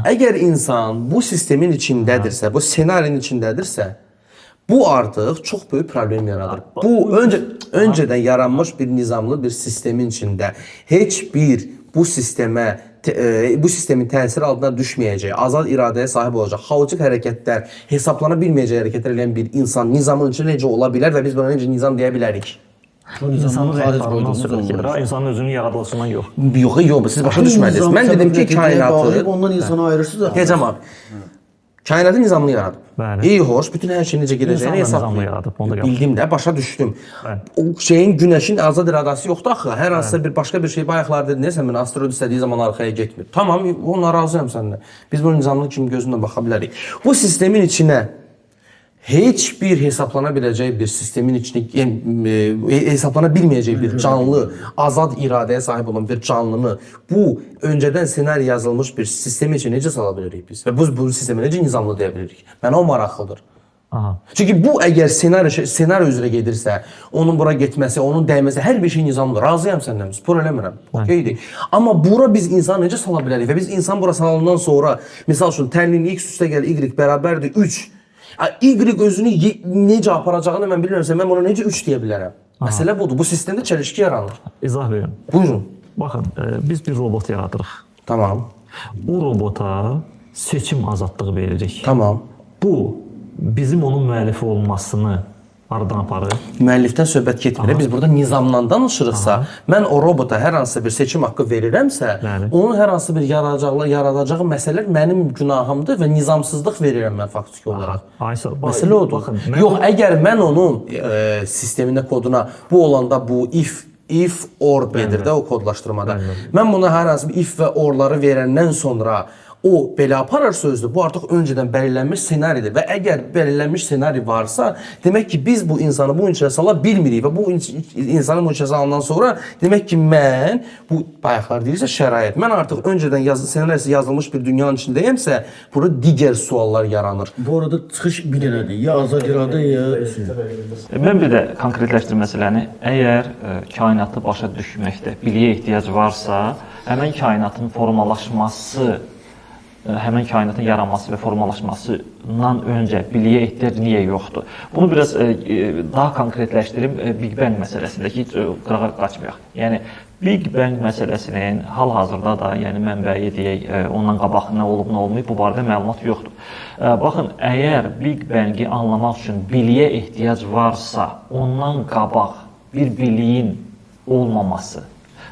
B: Əgər insan bu sistemin içindədirsə, bu senarinin içindədirsə, bu artıq çox böyük problem yaradır. Bu öncədən yaranmış bir nizamlı bir sistemin içində heç bir bu sistemə bu sistemin təsiri altına düşməyəcək, azad iradəyə sahib olacaq, xaotik hərəkətlər, hesablana bilməyəcək hərəkətlər edən bir insan nizamın içində necə ola bilər və biz buna necə nizam deyə bilərik?
A: İnsanın rəftarından söhbət gedir, insanın özünün yaradılışından yox.
B: Yox, siz başa düşmədiniz. Mən dedim ki, kainatı...
D: Ondan insanı ayırırsınız.
B: Deyəcəm abi. Kainatı nizamlı yaradıb.
A: Bəli.
B: İyi, xoş, bütün hər şeyin necə gedəcəyini hesablayıb. Bildim də, başa düşdüm.
A: Bəli.
B: O şeyin, günəşin azad iradəsi yoxdur axı. Hər hansısa bir başqa bir şey bayaqlar dedin, sən mən asteroid istədiyi zaman arxaya getmir. Tamam, ona razıyam səninlə. Biz bunu nizamlı kimi gözünlə baxa bilərik. Bu sistemin içinə heç bir hesablana biləcək bir sistemin içinə, yəni, hesablana bilməyəcək bir canlı, azad iradəyə sahib olan bir canlını bu öncədən ssenari yazılmış bir sistemin içinə necə sala bilirik biz? Və biz bu sistemi necə nizamlı deyə bilirik? Mənə o maraqlıdır.
A: Aha.
B: Çünki bu əgər ssenari üzrə gedirsə, onun bura getməsi, onun dəyməsi, hər bir şey nizamlıdır. Razıyam səndən, spor eləmirəm. Okeydir. Amma bura biz insanı necə sala bilərik? Və biz insan bura salandan sonra, misal üçün təhlilin x üstə gəl y bərabərdir 3. Y özünü necə aparacağını mən bilmirəmsə, mən buna necə 3 deyə bilərəm? Aha. Məsələ budur. Bu sistemdə çəlişki yaranır.
A: İzah verim.
B: Buyurun.
A: Baxın, biz bir robot yaradırıq.
B: Tamam.
A: Bu robota seçim azadlığı veririk.
B: Tamam.
A: Bu bizim onun müəllifi olmasını aradan aparır.
B: Müəllifdən söhbət getmir. Biz burada nizamdan danışırıqsa, aha, mən o robota hər hansısa bir seçim haqqı verirəmsə, bəli, onun hər hansı bir yaradacağı məsələlər mənim günahımdır və nizamsızlıq verirəm mən faktiki olaraq.
A: Aysa,
B: məsələ odur. Baxın, yox, əgər mən onun sisteminə, koduna bu olanda bu if or gedir də o kodlaşdırmada. Bəli. Mən buna hər hansı bir if və orları verəndən sonra o belə aparar sözdür. Bu artıq öncədən belirlənmiş ssenaridir və əgər belirlənmiş ssenari varsa, demək ki, biz bu insanı bu içinə sala bilmirik və bu insanı bu içinə salandan sonra demək ki, mən bu bayaqlar deyirsə şərait, mən artıq öncədən ssenarisi yazılmış bir dünyanın içindəyəmsə, burada digər suallar yaranır.
D: Bu arada çıxış bir dənədir. Ya azad iradə, ya...
A: Mən bir də konkretləşdirim məsələni. Əgər kainatı başa düşməkdə biliyə ehtiyac varsa, həmən kainatın formalaşması, həmən kainatın yaranması və formalaşmasından öncə biliyə ehtiyac niyə yoxdur? Bunu biraz daha konkretləşdirim Big Bang məsələsində ki, qırağa qaçmayaq. Yəni, Big Bang məsələsinin hal-hazırda da, yəni mənbəyi deyək, ondan qabaq nə olub, nə olmayıb, bu barədə məlumat yoxdur. Baxın, əgər Big Bangi anlamaq üçün biliyə ehtiyac varsa, ondan qabaq bir biliyin olmaması,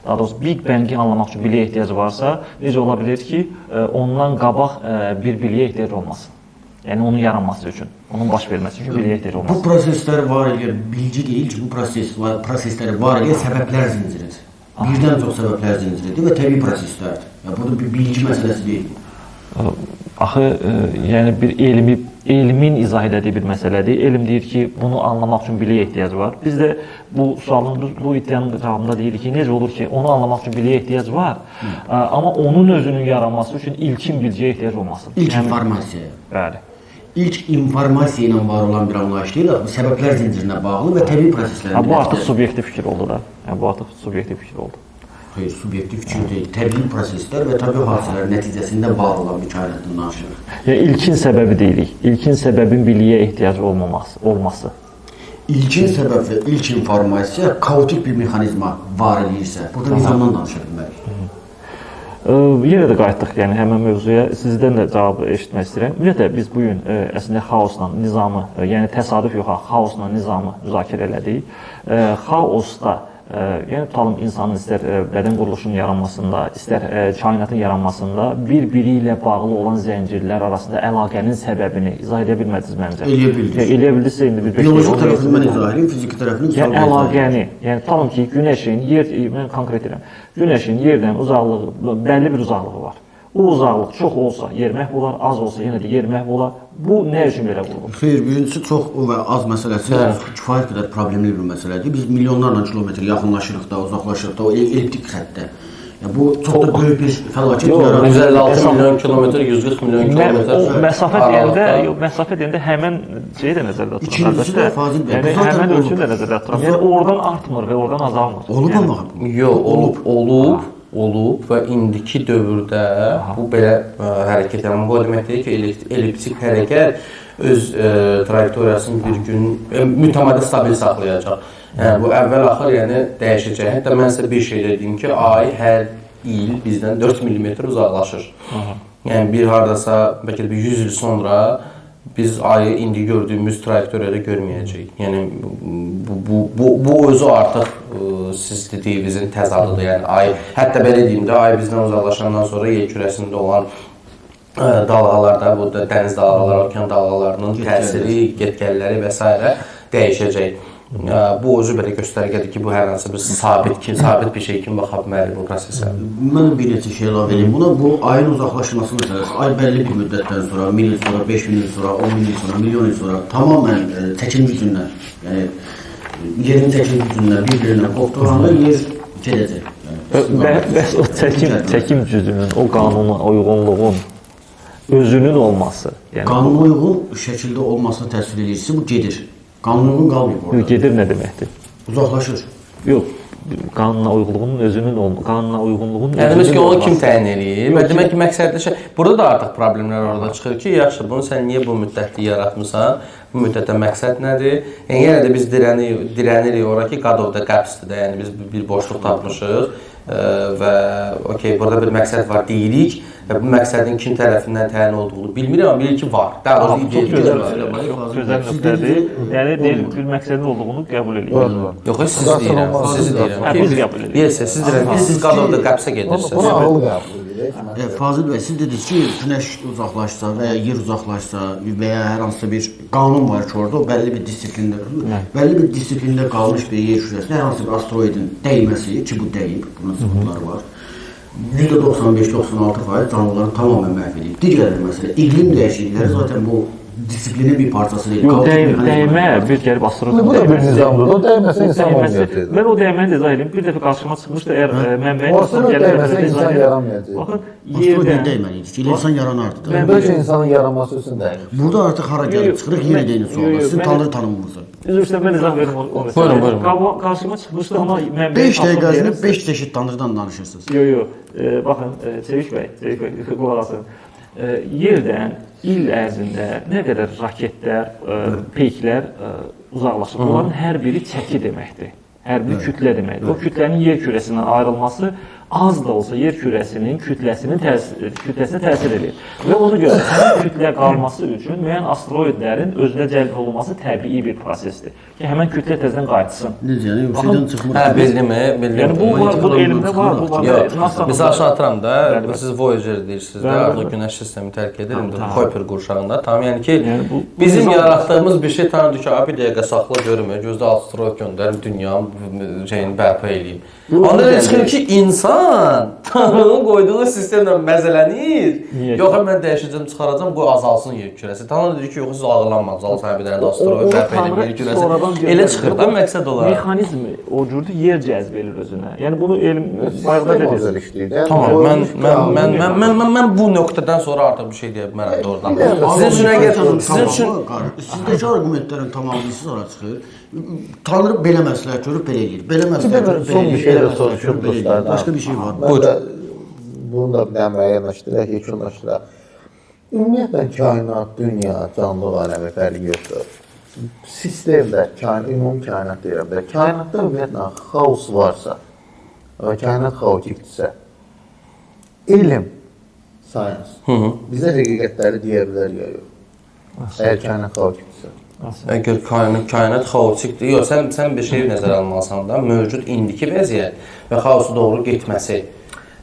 A: daha doğrusu Big Bang-i anlamaq üçün biliyə ehtiyac varsa, necə ola bilir ki, ondan qabaq bir biliyə ehtiyac olmasın? Yəni, onun yaranması üçün, onun baş verməsi üçün biliyə ehtiyac olmasın.
D: Bu proseslər var elə bilgi deyil ki, bu prosesləri var elə səbəblər zinciridir. Birdən çox səbəblər zinciridir və təbii proseslərdir. Yəni, burada bir bilgi məsələsi deyil.
A: Axı, yəni bir elmin izah elədiyi bir məsələdir. Elm deyir ki, bunu anlamaq üçün biliyə ehtiyac var. Biz də bu sualın, bu iddianın cavabında deyirik ki, necə olur ki, onu anlamaq üçün biliyə ehtiyac var, amma onun özünün yaranması üçün ilkin bilgiyə ehtiyac olmasın.
D: İlk informasiyaya.
A: Bəli.
D: İlk informasiya ilə var olan bir anlayış deyil, bu səbəblər zincirinə bağlı və təbii proseslərin.
A: Bu artıq subyektiv fikir oldu da. Yəni, bu artıq subyektiv fikir oldu.
D: Xeyr, subyektiv fikir deyil. Təbii proseslər və təbii hadisələrin nəticəsində var olan bir kainatdan danışırıq.
A: Yəni, ilkin səbəbi deyirik. İlkin səbəbin biliyə ehtiyacı olması.
D: İlkin səbəb və ilk informasiya kaotik bir mexanizma var eləyirsə, burada nizamdan danışa bilmərik.
A: Yenə də qayıtdıq, yəni həmən mövzuya. Sizdən də cavabı eşitmək istəyirəm. Ümumiyyətlə, biz bu gün əslində xaosla nizamı, yəni təsadüf yox, xaosla nizamı müzakirə elədik. Xaosda, yəni tutalım insanın istər bədən quruluşunun yaranmasında, istər kainatın yaranmasında bir-biri ilə bağlı olan zəncirlər arasında əlaqənin səbəbini izah edə bilmədiniz məncə.
D: Eləyə bildiniz.
A: Eləyə bildinizsə indi bir
D: bioloji tərəfini mən izah edeyim, fiziki tərəfini
A: yəni, əlaqəni, yəni tutalım ki, günəşin yer, mən konkret edirəm, günəşin yerdən uzaqlığı, bəlli bir uzaqlığı var. O uzaqlıq çox olsa yer məhv olar, az olsa yenə də yer məhv olar. Bu nə üçün belə qurulur?
D: Xeyr, birincisi çox və az məsələsi kifayət qədər problemli bir məsələdir. Biz milyonlarla kilometr yaxınlaşırıq da, uzaqlaşırıq da o elliptik xəttdə. Yəni, bu çox da böyük bir fəlakət yaradır.
B: 156 milyon kilometr, 140 milyon kilometr.
A: O məsafə deyəndə, yox, məsafə deyəndə həmən şeyi də nəzərdə tuturam.
D: İkincisi də Fazil bəy.
A: Yəni həmən ölçünü də nəzərdə tuturam. Yəni oradan artmır və oradan azalmır.
D: Olub amma.
B: Yox, olub. Olub və indiki dövrdə bu belə hərəkət, yəni bu demək deyil ki, elliptik hərəkət öz trayektoriyasını bir gün mütəmadi stabil saxlayacaq. Yəni bu əvvəl-axır yəni dəyişəcək. Hətta mən sizə bir şey də deyim ki, ay hər il bizdən 4 mm uzaqlaşır. Yəni bir hardasa bəlkə də bir 100 il sonra biz ayı indi gördüyümüz trayektoriyada görməyəcəyik. Yəni bu özü artıq siz dediyinizin təzadıdır. Yəni ay, hətta belə deyim də, ay bizdən uzaqlaşandan sonra yer kürəsində olan dalğalarda, bu da dəniz dalğaları, okean dalğalarının təsiri, get-gəlləri və s. dəyişəcək. Bu özü belə göstərgədir ki, bu hər hansı bir sabit bir şey kimi baxa bilmərik bu prosesə.
D: Mən bir neçə şey əlavə edeyim buna. Bu ayın uzaqlaşması məsələsi. Ay bəlli bir müddətdən sonra, 1000 il sonra, 5000 il sonra, 10 min il sonra, milyon il sonra tamamən çəkim gücündən, yəni yerin çəkim gücündən bir-birindən qopduğu anda yer gedəcək.
A: Yəni, bəs o çəkim gücünün, o qanuna uyğunluğun özünün olması, yəni
D: qanuna uyğun şəkildə olmasını təsvir edirsə, bu gedir. Qanuna uyğun qalmayıb orada.
A: Gedir nə deməkdir?
D: Uzaqlaşır.
A: Yox, qanuna uyğunluğunun özünün olması, qanuna uyğunluğun
B: yəni demək ki, onu kim təyin eləyir? Və demək ki, məqsədli şey. Burada da artıq problemlər orada çıxır ki, yaxşı, bunu sən niyə bu müddətdə yaratmısan? Bu müddətdə məqsəd nədir? Yəni yenə də biz dirənirik ora ki, God of the Gaps-dir də, yəni biz bir boşluq tapmışıq və okey, burada bir məqsəd var deyirik və bu məqsədin kim tərəfindən təyin olduğunu bilmirik, amma bilirik ki, var. Daha doğrusu
A: çox gözəl, çox gözəl nöqtədir. Yəni deyir, bir məqsədin olduğunu qəbul edirik.
B: Yox, siz deyirəm, siz deyirəm.
A: Biz qəbul edirik.
B: Yes, siz deyirəm ki, siz God of the Gaps-a gedirsiniz.
C: Bunu ağıl qəbul edirik.
D: Fazil bəy, siz dediniz ki, günəş uzaqlaşsa və ya yer uzaqlaşsa və ya hər hansısa bir qanun var ki, orada o bəlli bir disiplində, bəlli bir disiplində qalmış bir yer kürəsinə hər hansı bir asteroidin dəyməsi, ki bu dəyib, bunun sübutları var. %95-96% canlıların tamamən məhv edib. Digər bir məsələ, iqlim dəyişiklikləri zaten bu disiplinin bir parçası deyil.
A: Yox, dəymə bir gəlib asteroidin
C: Bu da bir nizamdır. O dəyməsə insan olmayacaq.
A: Mən o dəyməni də izah edeyim. Bir dəfə qarşıma çıxmışdı, əgər mənbəyin
C: gəlib insan yaranmayacaq.
A: Baxın,
D: asteroid dəyməli idi ki, insan yaranardı da.
C: Bəlkə insanın yaranması üçün dəymiş.
D: Burada artıq hara gəlib çıxırıq, yenə də eyni suallar. Sizin tanrı tanımınızı.
A: Üzr istəyirəm, mən izah verim o məsələyə. Buyurun. Qarşıma çıxmışdı, amma mənbəyin
D: 5 dəqiqə ərzində 5 çeşid tanrıdan danışırsınız.
A: Yox, yox. Baxın, Çevik bəy, qulaq asın. Yerdən il ərzində nə qədər raketlər, peyklər uzaqlaşır. Onların hər biri çəki deməkdir. Hər biri kütlə deməkdir. O kütlənin yer kürəsindən ayrılması az da olsa yer kürəsinin kütləsinə təsir edir. Və ona görə həmin kütlə qalması üçün müəyyən asteroidlərin özünə cəlb olunması təbii bir prosesdir. Ki, həmən kütlə təzədən qayıtsın.
D: Necə, yəni, yoxsa çıxmır.
B: Hə, bildim, bildim.
A: Yəni, bu var, bu elmdə var, bu var.
B: Yox, misal üçün atıram da, siz Voyager deyirsiniz də, artıq günəş sistemi tərk edir, indi Kuiper qurşağında. Tamam, yəni ki, bizim yaratdığımız bir şey tanıdır ki, bir dəqiqə saxla görmür, gözdə asteroid göndərim, dünyanın şeyini bərpa eləyim. Onda elə çıxır ki, insan Tanrının qoyduğu sistemlə məzələnir. Yox, mən dəyişəcəm, çıxaracam, qoy azalsın yer kürəsi. Tanrı deyir ki, yox, siz ağırlanmadınız, al sənə bir dənə də asteroid bərpa edib yer kürəsi. Elə çıxır da məqsəd olaraq.
A: Mexanizmi o cürdür, yer cəzb edir özünə. Yəni bunu elm bayaqda dediniz.
B: Tamam, mən bu nöqtədən sonra artıq bir şey deyə bilmərəm doğrudan. Sizin üçün əgər sizin üçün
D: sizdəki arqumentlərin tamamı siz ora çıxır. Tanrı belə məsləhət görüb belə eləyir. Belə məsləhət görüb belə eləyir.
C: Son bir şey də soruşum dostlardan.
D: Başqa bir şey var.
C: Mən də bunu da bir müəyyənləşdirək, yekunlaşdıraq. Ümumiyyətlə kainat, dünya, canlı aləmi fərqi yoxdur. Sistemdə, ümumi kainat deyirəm də, kainatda ümumiyyətlə xaos varsa və kainat xaotikdirsə, elm, science bizə həqiqətləri deyə bilər ya yox. Əgər kainat xaotikdirsə.
B: Əgər kainat xaotikdir, yox, sən bir şey nəzərə almalısan da, mövcud indiki vəziyyət və xaosa doğru getməsi.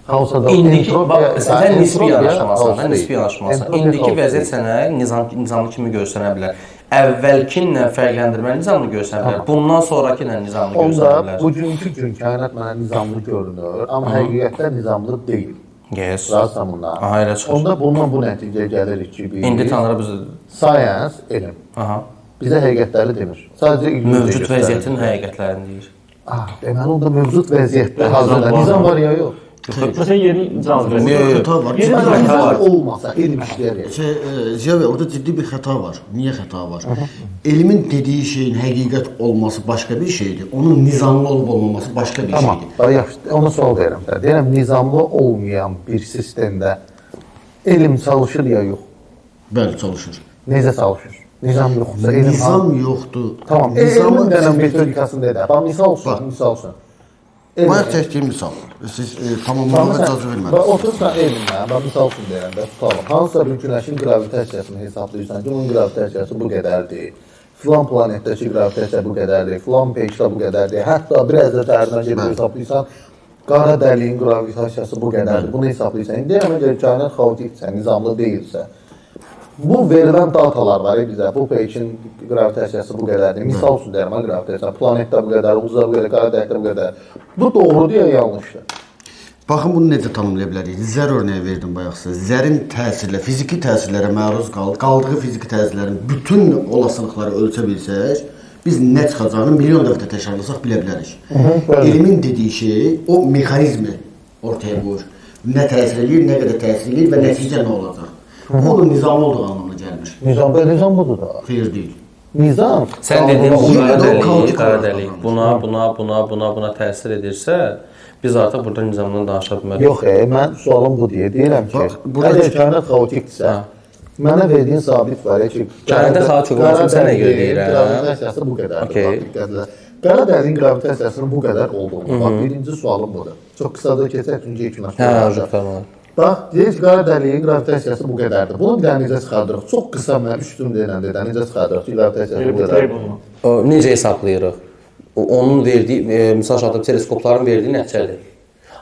C: Xaosa doğru.
B: İndiki, bax, sən nisbi yanaşmalısan, nisbi yanaşmalısan. İndiki vəziyyət sənə nizamlı kimi göstərə bilər. Əvvəlkinlə fərqləndirmə nizamlı göstərə bilər. Bundan sonrakı ilə nizamlı göstərə bilər.
C: Onda bugünkü gün kainat mənə nizamlı görünür, amma həqiqətdə nizamlı deyil.
B: Yes.
C: Razısan buna.
B: Aha, elə çıxır.
C: Onda bundan bu nəticəyə gəlirik ki, biz
B: İndi Tanrı bizi
C: science, elm.
B: Aha.
C: Bizə həqiqətləri demir. Sadəcə
B: mövcud vəziyyətin həqiqətlərini deyir.
C: Ah, deməli onda mövcud vəziyyətdə hazırda nizam var ya yox.
A: Məsələn, yerin cazibəsi.
D: Xəta var.
C: Nizam olmasa elm işləyər.
D: Ziya bəy, orada ciddi bir xəta var. Niyə xəta var? Elmin dediyi şeyin həqiqət olması başqa bir şeydir. Onun nizamlı olub olmaması başqa bir şeydir.
C: Tamam, yaxşı. Ona sual deyirəm də. Deyirəm, nizamlı olmayan bir sistemdə elm çalışır ya yox?
D: Bəli, çalışır.
C: Necə çalışır? Nizam yoxdursa elm
D: nizam yoxdur.
C: Tamam, elmin dənən metodikasını dedə. Bax, misal olsun, misal olsun.
D: Bayaq çəkdiyim misal. Siz tamamlamağa icazə vermədiniz.
C: Bax, otursan elmlə, bax, misal üçün deyirəm də, tutalım. Hansısa bir günəşin qravitasiyasını hesablayırsan ki, onun qravitasiyası bu qədərdir. Filan planetdəki qravitasiya bu qədərdir, filan peykdə bu qədərdir. Hətta biraz da dərindən gedib hesablayırsan, Qara dəliyin qravitasiyası bu qədərdir. Bunu hesablayırsan. Deyirəm, əgər kainat xaotikdirsə, nizamlı deyilsə, bu verilən datalar var bizə. Bu peykin qravitasiyası bu qədərdir. Misal üçün deyirəm, qravitasiya planetdə bu qədər, ulduzda bu qədər, qara dəlikdə bu qədər. Bu doğrudur ya yanlışdır?
D: Baxın, bunu necə tanımlaya bilərik? Zər örnəyi verdim bayaq sizə. Zərin təsirlə, fiziki təsirlərə məruz qaldığı fiziki təsirlərin bütün olasılıqları ölçə bilsək, biz nə çıxacağını milyon dəfə də təkrarlasaq bilə bilərik. Elmin dediyi şey o mexanizmi ortaya qoyur. Nə təsir eləyir, nə qədər təsir eləyir və nəticə nə olacaq. Bu onun nizamlı olduğu anlamına gəlmir.
C: Nizam, nizam budur da.
D: Xeyr deyil.
C: Nizam.
B: Sən dediyin bu qara dəlik,
C: Buna
B: buna təsir edirsə, biz artıq burada nizamdan danışa bilmərik.
C: Yox, mən sualım bu deyə deyirəm ki, əgər kainat xaotikdirsə, mənə verdiyin sabit var ki,
B: kainatda xaotik olmasını sənə görə deyirəm.
C: Gravitasiyası bu qədərdir. Qara dəliyin gravitasiyasının bu qədər olduğunu. Bax, birinci sualım budur. Çox qısa da keçək, çünki yekunlaşdırılacaq. Bax, deyir ki, qara dəliyin gravitasiyası bu qədərdir. Bunu bir dənə necə çıxardırıq? Çox qısa mən 3 cümlə ilə də necə çıxardırıq ki, gravitasiyası bu qədərdir.
B: Necə hesablayırıq? Onun verdiyi, misal üçün, teleskopların verdiyi nəticədir.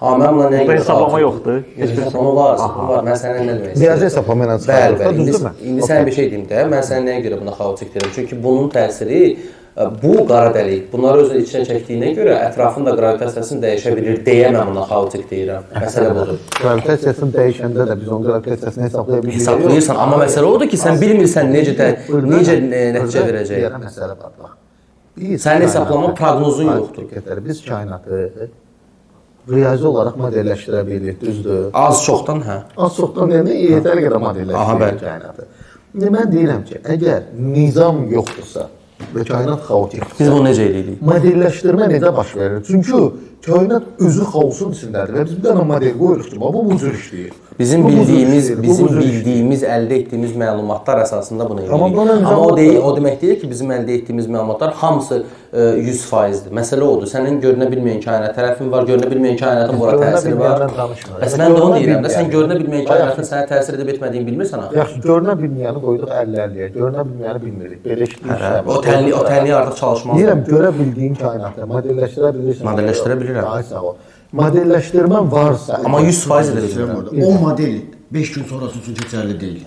B: Amma mən buna nəyə görə
A: hesablama yoxdur.
B: Heç bir hesablama var, var. Mən sənə nə demək istəyirəm?
C: Riyazi hesablama ilə çıxardırıq.
B: Bəli, bəli. İndi sənə bir şey deyim də, mən sənə nəyə görə buna xaotik deyirəm? Çünki bunun təsiri, bu qara dəlik, bunları özünün içinə çəkdiyinə görə ətrafın da gravitasiyasını dəyişə bilir deyə mən buna xaotik deyirəm. Məsələ budur.
C: Gravitasiyasını dəyişəndə də biz onun gravitasiyasını hesablaya bilirik.
B: Hesablayırsan, amma məsələ odur ki, sən bilmirsən necə nəticə verəcək.
C: Burada məsələ var, bax.
B: Sənin hesablama proqnozun yoxdur.
C: Biz kainatı riyazi olaraq modelləşdirə bilirik, düzdür?
B: Az çoxdan, hə.
C: Az çoxdan deyəndə yetəri qədər modelləşdiririk kainatı. İndi mən deyirəm ki, əgər nizam yoxdursa və kainat xaotikdirsə,
B: biz bunu necə eləyirik?
C: Modelləşdirmə necə baş verir? Çünki kainat özü xaosun içindədir və biz bir dənə model qoyuruq ki, bu cür işləyir.
B: Bizim bildiyimiz, əldə etdiyimiz məlumatlar əsasında bunu eləyirik. Amma o deyil, o demək deyil ki, bizim əldə etdiyimiz məlumatlar hamısı 100%-dir. Məsələ odur. Sənin görünə bilməyən kainat tərəfin var, görünə bilməyən kainatın bura təsiri var. Bəs mən də onu deyirəm də, sən görünə bilməyən kainatın sənə təsir edib etmədiyini bilmirsən axı.
C: Yaxşı, görünə bilməyəni qoyduq 50-50-yə, görünə bilməyəni bilmirik. Belə işləyir.
B: O tənliyi artıq çalışmaz.
C: Deyirəm, görə bildiyin kainatı modelləşdirə bilirsən.
B: Modelləşdirə bilirəm.
C: Ay sağ ol. Modelləşdirmə varsa,
B: amma 100% edə bilmirəm.
D: O model 5 gün sonrası üçün keçərli deyil.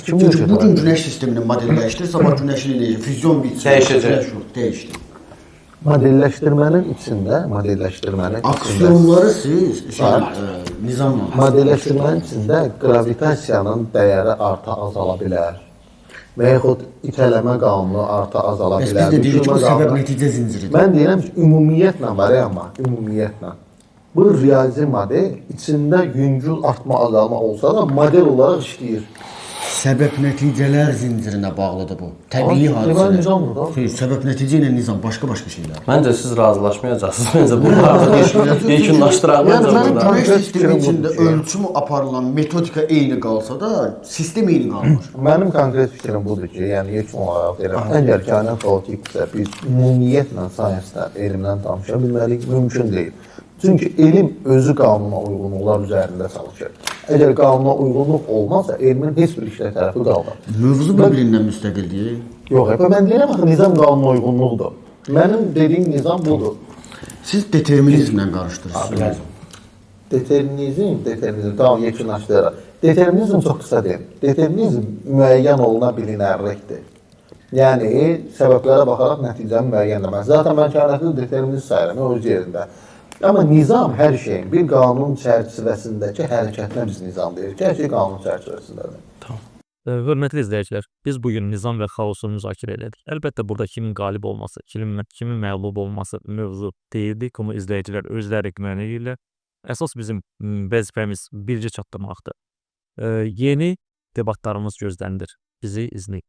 D: Çünki bugün günəş sistemini modelləşdir, sabah günəşin eləyəcək, füzyon bitsin,
B: dəyişəcək.
D: Dəyişdi.
C: Modelləşdirmənin içində,
D: aksiyonları siz nizamla.
C: Modelləşdirmənin içində qravitasiyanın dəyəri arta azala bilər. Və yaxud itələmə qanunu arta azala bilər.
D: Bəs biz də deyirik ki, bu səbəb nəticə zinciridir.
C: Mən deyirəm ki, ümumiyyətlə var amma, ümumiyyətlə. Bu riyazi model içində yüngül artma azalma olsa da model olaraq işləyir.
D: Səbəb nəticələr zincirinə bağlıdır bu. Təbii hadisələr.
C: Nizamdır.
D: Xeyr, səbəb nəticə ilə nizam başqa-başqa şeylər.
B: Məncə siz razılaşmayacaqsınız. Məncə bunu artıq yekunlaşdıraq.
D: Yəni mənim günəş sistemi içində ölçüm aparılan metodika eyni qalsa da, sistem eyni qalmır.
C: Mənim konkret fikrim budur ki, yəni yekun olaraq deyirəm, əgər kainat xaotikdirsə, biz ümumiyyətlə science-dən, elmdən danışa bilmərik, mümkün deyil. Çünki elm özü qanuna uyğunluqlar üzərində çalışır. Əgər qanuna uyğunluq olmazsa, elmin heç bir işlək tərəfi qalmır.
D: Mövzu bir-birindən müstəqil deyil.
C: Yox, mən deyirəm axı nizam qanuna uyğunluqdur. Mənim dediyim nizam budur.
D: Siz determinizmlə qarışdırırsınız.
C: Determinizm, tamam yekunlaşdırırıq. Determinizm çox qısa deyim. Determinizm müəyyən oluna bilinərlikdir. Yəni, səbəblərə baxaraq nəticəni müəyyən etmək. Zaten mən kainatı determinizm sayıram, öz yerində. Amma nizam hər şeyin bir qanun çərçivəsindəki hərəkətinə biz nizam deyirik. Hər şey qanun çərçivəsindədir.
A: Tamam. Hörmətli izləyicilər, biz bugün nizam və xaosu müzakirə elədik. Əlbəttə burada kimin qalib olması, kimin məğlub olması mövzu deyildi. Bunu izləyicilər özləri müəyyən edirlər. Əsas bizim vəzifəmiz bircə çatdırmaqdır. Yeni debatlarımız gözlənilir. Bizi izləyin.